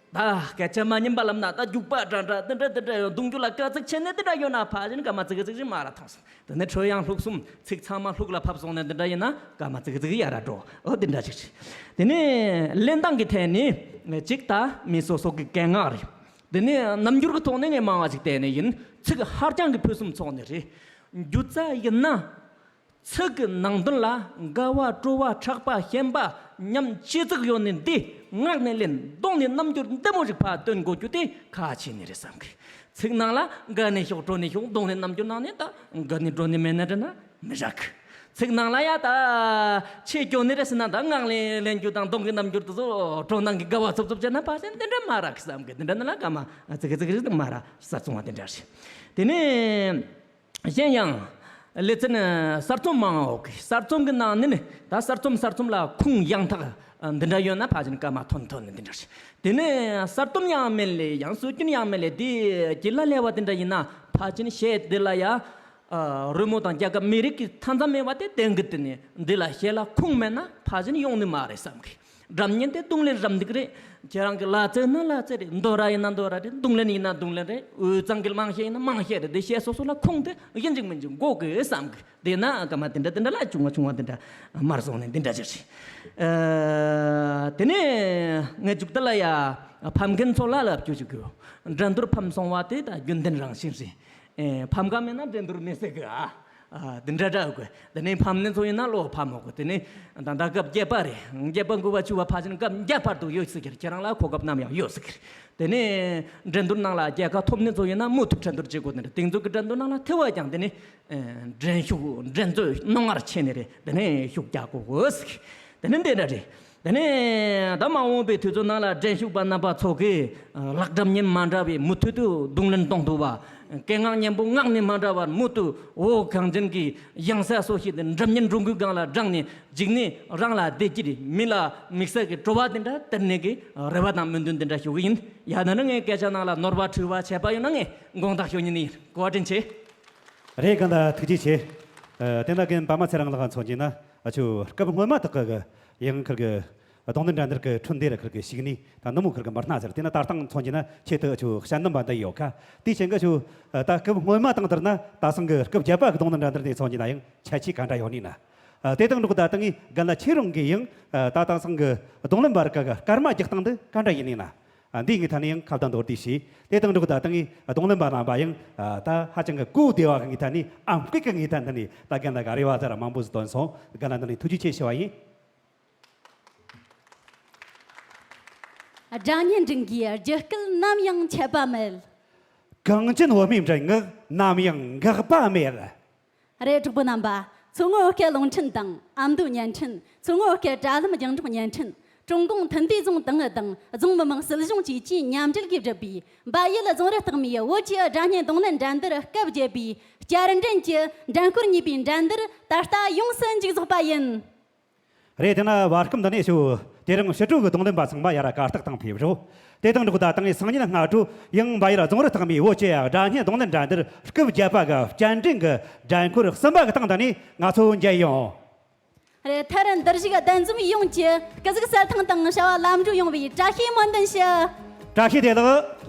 ད་སྐད་ཆ་མ་ཉན་པ་ལབ་ན་ད་རྒྱུག་པ་འདྲ་འདྲ་འདི་འདྲ་འདི་འདྲ་ཡོད་གདུང་རྒྱུད་ལ་དཀའ་ཚེགས་ཆེ་ནས་འདི་འདྲ་ཡོད་ན་ཕ་ཞིན་སྐར་མ་ཙིག་ཙིག་ཅིག་མ་ར་ཐོངས་སོང་། དེ་ནས་ཁྲོད་དབྱངས་ལྷུག་གསུམ་ཚིག་ཚང་མ་ལྷུག་ལ་ཕབ་སོང་ནས་འདི་འདྲ་ཡིན་ན་སྐར་མ་ཙིག་ཙིག་ཡར་འགྲོ། འོ་འདི་འདྲ་ཞིག་རེད། དེ་ནས་ལེན་སྟངས་ཀྱི་ཐད་ནས་གཅིག་ད་མི་སོ་སོ་གི་སྐད་ངག་རེད། དེ་ནས་རྣམ་འགྱུར་གྱི་ཐོག་ནས་ངས་མང་བ་ཞིག་བལྟས་ནས་ཡིན། ཚིག་ཧར་རྐྱང་གི་ཕུན་སུམ་ཚོགས་ནས་རེད། སྒྱུ་རྩལ་ཡིན་ན་ཚིག་གི་ནང་དོན་ལ་དགའ་བ་སྤྲོ་བ་ཕྲག་པ་ཞེན་པ་ཉམས་ཅི་ཙིག་ཡོད་ནས་འདི་ངག་ནས་ལེན་གདོང་ནས་རྣམ་འགྱུར་འདི་མོ་ཞིག་ཕར་སྟོན་དགོས་རྒྱུ་དེ་ཁག་ཆེ་ནི་རེད་བསམ་གི། ཚིག་ནང་ལ་དགའ་ནས་ཤོག་སྤྲོ་ནས་ཤོག་གདོང་ནས་རྣམ་འགྱུར་ནང་ནས་ད་དགའ་ནས་སྤྲོ་ནས་མེད་ན་འདྲ་ན་མི་རག་གི། ཚིག་ནང་ལ་ཡ་ད་ཆེ་སྐྱོ་ནི་རེད་ཟེར་ན་ད་ངག་ལེན་ལེན་རྒྱུ་དང་གདོང་གི་རྣམ་འགྱུར་དེ་ཚོ་སྤྲོ་སྣང་གི་དགའ་བ་ཚོབ་ཚོབ་བྱས་ན་ཕ་ཞན་འདི་འདྲ་མ་རག་གི་བསམ་གི། འདི་འདྲ་ནི་ལ་དགའ་མ་ཚིག་གི་ཚིག་གི་ཚིག་མ་རག་ས་ཚོང་བ་འདི་འདྲ་རེད། དེ་ནས་གཞན་ཡང་ལེ་ཚན་གསར་རྩོམ་མང་འོག་གི་གསར་རྩོམ་གི་ནང་ནི་ནི་ད་གསར་རྩོམ་གསར་རྩོམ་ལ་ཁུངས་ཡང་དག་འདི་འདྲ་ཡོད་ན་ཕ་ཞན་སྐར་མ་ཐོན་ཐོན་ནི་འདི་འདྲ་རེད། དེ་ནས་གསར་རྩོམ་ཡང་མེད་ལེ་ཡང་སྲོལ་རྒྱུན་ཡང་མེད་ལེ་དེ་གྱི་ལ་ལས་བ་དེ་འདྲ་ཡིན་ན་ཕ་ཆེན་བཤད་དེ་ལ་ཡ་རོལ་མོ་དང་རྒྱལ་ཁབ་མི་རིགས་ཀྱི་མཐའ་མཚམས་མེད་པ་དེ་བསྟན་གི། དེ་ནས་འདི་ལ་བཤད་ལ་ཁུངས་མེད་ན་ཕ་ཆེན་ཡོང་ནི་མ་རེད་བསམ་གི། སྒྲ་སྙན་དེ་རྡུང་ལེན་རམ་འདེགས་རེད། ཁྱེད་རང་གི་ལ་རྩེ་ན་ལ་རྩེ་རེད། མདོ་ར་ཡིན་ན་མདོ་ར་རེད། རྡུང་ལེན་ཡིན་ན་རྡུང་ལེན་རེད། དབུས་གཙང་གི་རྨང་གཞི་ཡིན་ན་རྨང་གཞི་རེད། འདི་བཤད་སོ་སོ་ལ་ཁུངས་དེ་ཡིན་གཅིག་མིན་གཅིག་དགོས་གི་བསམ་གི། དེ་ན་སྐར་མ་དེ་འདྲ་དེ་འདྲ་ལ་ཆུང་བ་ཆུང་བ་དེ་འདྲ་མར་སོང་ནས་དེ་འདྲ་ཅིག་རེད། ཨ་དེ་ནས་ངས་མཇུག་ཏུ་ལ་ཡ་ཕམ་མཁན་ཚོ་ལ་ལབ་རྒྱུ་ཞིག་གི། འགྲན་བསྡུར་ཕམ་སོང་བ་དེ་ད་རྒྱུན་ལྡན་རང་བཞིན་རེད། ཨེ་ཕམ་ག་མེད་ན་འགྲན་བསྡུར་མེད་ཟེར་གི་ཨ། ཨ་དེ་འདྲ་འདྲ་གི། དེ་ནས་ཕམ་ནི་ཚོ་ཡིན་ན་བློ་ཕམ་མོ་གི། དེ་ནས་ད་ལྟ་སྐབས་བརྒྱད་པ་རེད། བརྒྱད་པ་འགོ་བ་བཅུ་བ་ཕ་ཆེན་སྐབས་བརྒྱད་པར་དུ་ཡོད་ཟེར་གི། ཁྱེད་རང་ལ་གོ་སྐབས་ནམ་ཡང་ཡོད་ཟེར་གི། དེ་ནས་འགྲན་བསྡུར་ནང་ལ་རྒྱལ་ཁ་ཐོབ་ནི་ཚོ་ཡིན་ན་མུ་མཐུད་འགྲན་བསྡུར་བྱེད་དགོས་ནི་རེད། དེང་ཚོ་གི་འགྲན་བསྡུར་ནང་ལ་ཐེ་བ་ཀྱང་དེ་ནས་འགྲན་ཞུགས་འགྲན་རྩོད་རྣོ་ངར་ཆེ་ནི་རེད། དེ་ནས་ཤུགས་རྒྱག་དགོས་གི་ཟེར་གི། དེ་ནས་འདི་འདྲ་རེད། དེ་ནས་ད་མ་འོངས་པའི་དུས་ཚོད་ནང་ལ་འགྲན་ཞུགས་པ་རྣམ་པ་ཚོ་གིས་ལག་སྒྲ་སྙན་མ་འདྲ་བའི་མུ་མཐུད་དུ་རྡུང་ལེན་གཏོང་ཐུབ་པ། སྐད་ངག་སྙན་པོ་ངག་ནས་མ་འདྲ་བར་མུ་མཐུད་འོ་གངས་ཅན་གྱི་ཡང་ས་སོ་ཞིག་ཏུ་འགྲ་མཉེན་འགྲོ་འགུལ་སྒང་ལ་བསྒྲགས་ནས་འཇིགས་ནས་རང་ལ་བདེ་སྐྱིད་མི་ལ་དམིགས་བསལ་གྱི་སྤྲོ་བ་དེ་འདྲ་སྟེར་ནས་ཀྱི་རེ་བ་དང་སྨོན་འདུན་དེ་འདྲ་ཞུ་གི་ཡིན། ཡ་ད་ནི་ངའི་སྐད་ཆ་ནང་ལ་ནོར་བ་འཁྲུལ་བ་ཆད་པ་ཡོད་ན་ངས་དགོངས་དག་ཞུ་ཉིན་ཡིན། གོ་བ་དྲིན་ཆེ། རེད། གང་ལྟར་ཐུགས་རྗེ་ཆེ། ཨ་དེ་ན་རྒན་པདྨ་ཚེ་རིང་ལགས་མཚོན་གྱི་ན་ཨ་ཆུ་སྐབས་སྔོན་མ་དག་གི་ཡང་ཁིར་གི་རྡུང་ལེན་འགྲན་བསྡུར་གི་ཁྲོད་འདིར་ཁིར་གི་ཞུགས་ནས་ད་ནུབ་མོ་ཁིར་གི་མི་སྣ་ཟེར། དེ་ན་ད་ལྟ་མཚོན་གྱི་ན་ཆེད་དུ་ཨ་ཆུ་དཔྱད་འདེམས་པ་འདི་ཡོད་ཁ། དེའི་ཆེད་གི་ཆུ་ད་སྐབས་སྔོན་མ་དང་བསྡུར་ན་ད་སང་གི་སྐབས་བརྒྱད་པ་གི་རྡུང་ལེན་འགྲན་བསྡུར་དེ་མཚོན་གྱི་ན་ཡང་ཁྱད་ཆོས་ག་འདྲ་ཡོད་ནི་ན། ཨ་དེ་དང་འགྲོགས་ད་ལྟ་ངས་རྒན་ལགས་ཁྱེད་རང་གིས་ཡང་ཨ་ད་ད་སང་གི་རྡུང་ལེན་པ་རིགས་གི་སྐར་མ་རྒྱག་སྟངས་འདི་ག་འདྲ་ཡིན་ནི་ན། ཨ་འདི་ངའི་ཐད་ནས་ཡང་ཁ་བརྡ་མདོར་བསྡུས་བྱས། དེ་དང་འགྲོགས་ད་ལྟ་ངས་རྡུང་ལེན་པ་རྣམ་པ་ཡང་ཨ་ད་ཧ་ཅང་གི་གོ་བདེ་བ་གི་ངའི་ཐད་ནས་ཨམ་སྐད་ཀྱི་ངའི་ཐད་འདི་ནས་ད་རྒན་ལགས་ཀྱི་རེ་བ་ཟེར་མང་པོ་ཟིག་བཏོན་སོང་། རྒན་ལགས་འདི་ནས་ཐུགས་རྗེ་ཆེ་ཞུ་བ་ཡིན། སྒྲ་སྙན་སྒྲིང་གིས་རྒྱུད་སྐུད་ནམ་ཡང་ཆད་པ་མེད། གངས་ཅན་བོད་མིའི་མགྲིན་ངག་ནམ་ཡང་འགག་པ་མེད། རེད། གྲོགས་པོ་རྣམ་པ། མཚོ་སྔོན་བོད་སྐད་རླུང་འཕྲིན་དང་ཨ་མདོའི་བརྙན་འཕྲིན། མཚོ་སྔོན་བོད་སྐད་དྲ་ལམ་རྒྱང་སྒྲོག་བརྙན་འཕྲིན། ཀྲུང་གུང་མཐུན་སྡེའི་རྫོང་ཏང་ཨུ་དང་རྫོང་མི་དམངས་སྲིད་གཞུང་བཅས་ཀྱིས་མཉམ་འབྲེལ་གྱིས་བསྒྲུབས་པའི་འབའ་ཡུལ་རྫོང་རི་རྟགས་མའི་བོད་ཀྱི་སྒྲ་སྙན་རྡུང་ལེན་འགྲན་བསྡུར་སྐབས་བརྒྱད་པའི་བསྐྱར་འགྲན་གྱི་འགྲན་ཁུལ་གཉིས་པའི་འགྲན་བསྡུར་ད་ལྟ་ཡོངས་སུ་མཇུག་རྫོགས་པ་ཡིན། རེད། དེ་ན་བར་སྐབས་འདི་ནས་ཞུ། དེ་རིང་ཕྱི་དྲོ་གི་རྡུང་ལེན་པ་ཚང་མ་ཡར་གར་སྟེགས་སྟེང་ཕེབས་རོགས། དེ་དང་འགྲོགས་ད་ཏང་ཨུའི་སང་ཉིན་སྔ་དྲོ་ཡང་འབའ་ཡུལ་རྫོང་རི་རྟགས་མའི་བོད་ཀྱི་སྒྲ་སྙན་རྡུང་ལེན་འགྲན་བསྡུར་སྐབས་བརྒྱད་པ་གི་བསྐྱར་འགྲན་གྱི་འགྲན་ཁུལ་གསུམ་པ་གི་སྟེང་འདི་ནས་ང་ཚོ་མཇལ་ཡོང་། རེད། མཐར་འདིར་བཞུགས་གདན་འཛོམས་ཡོངས་ཀྱི་སྐུ་གཟུགས་གསལ་ཐང་དང་བྱ་བ་ལམ་འགྲོ་ཡོང་བའི་བཀྲ་ཤིས་སྨོན་འདུན་ཞུ། བཀྲ་ཤིས་བདེ་ལེགས།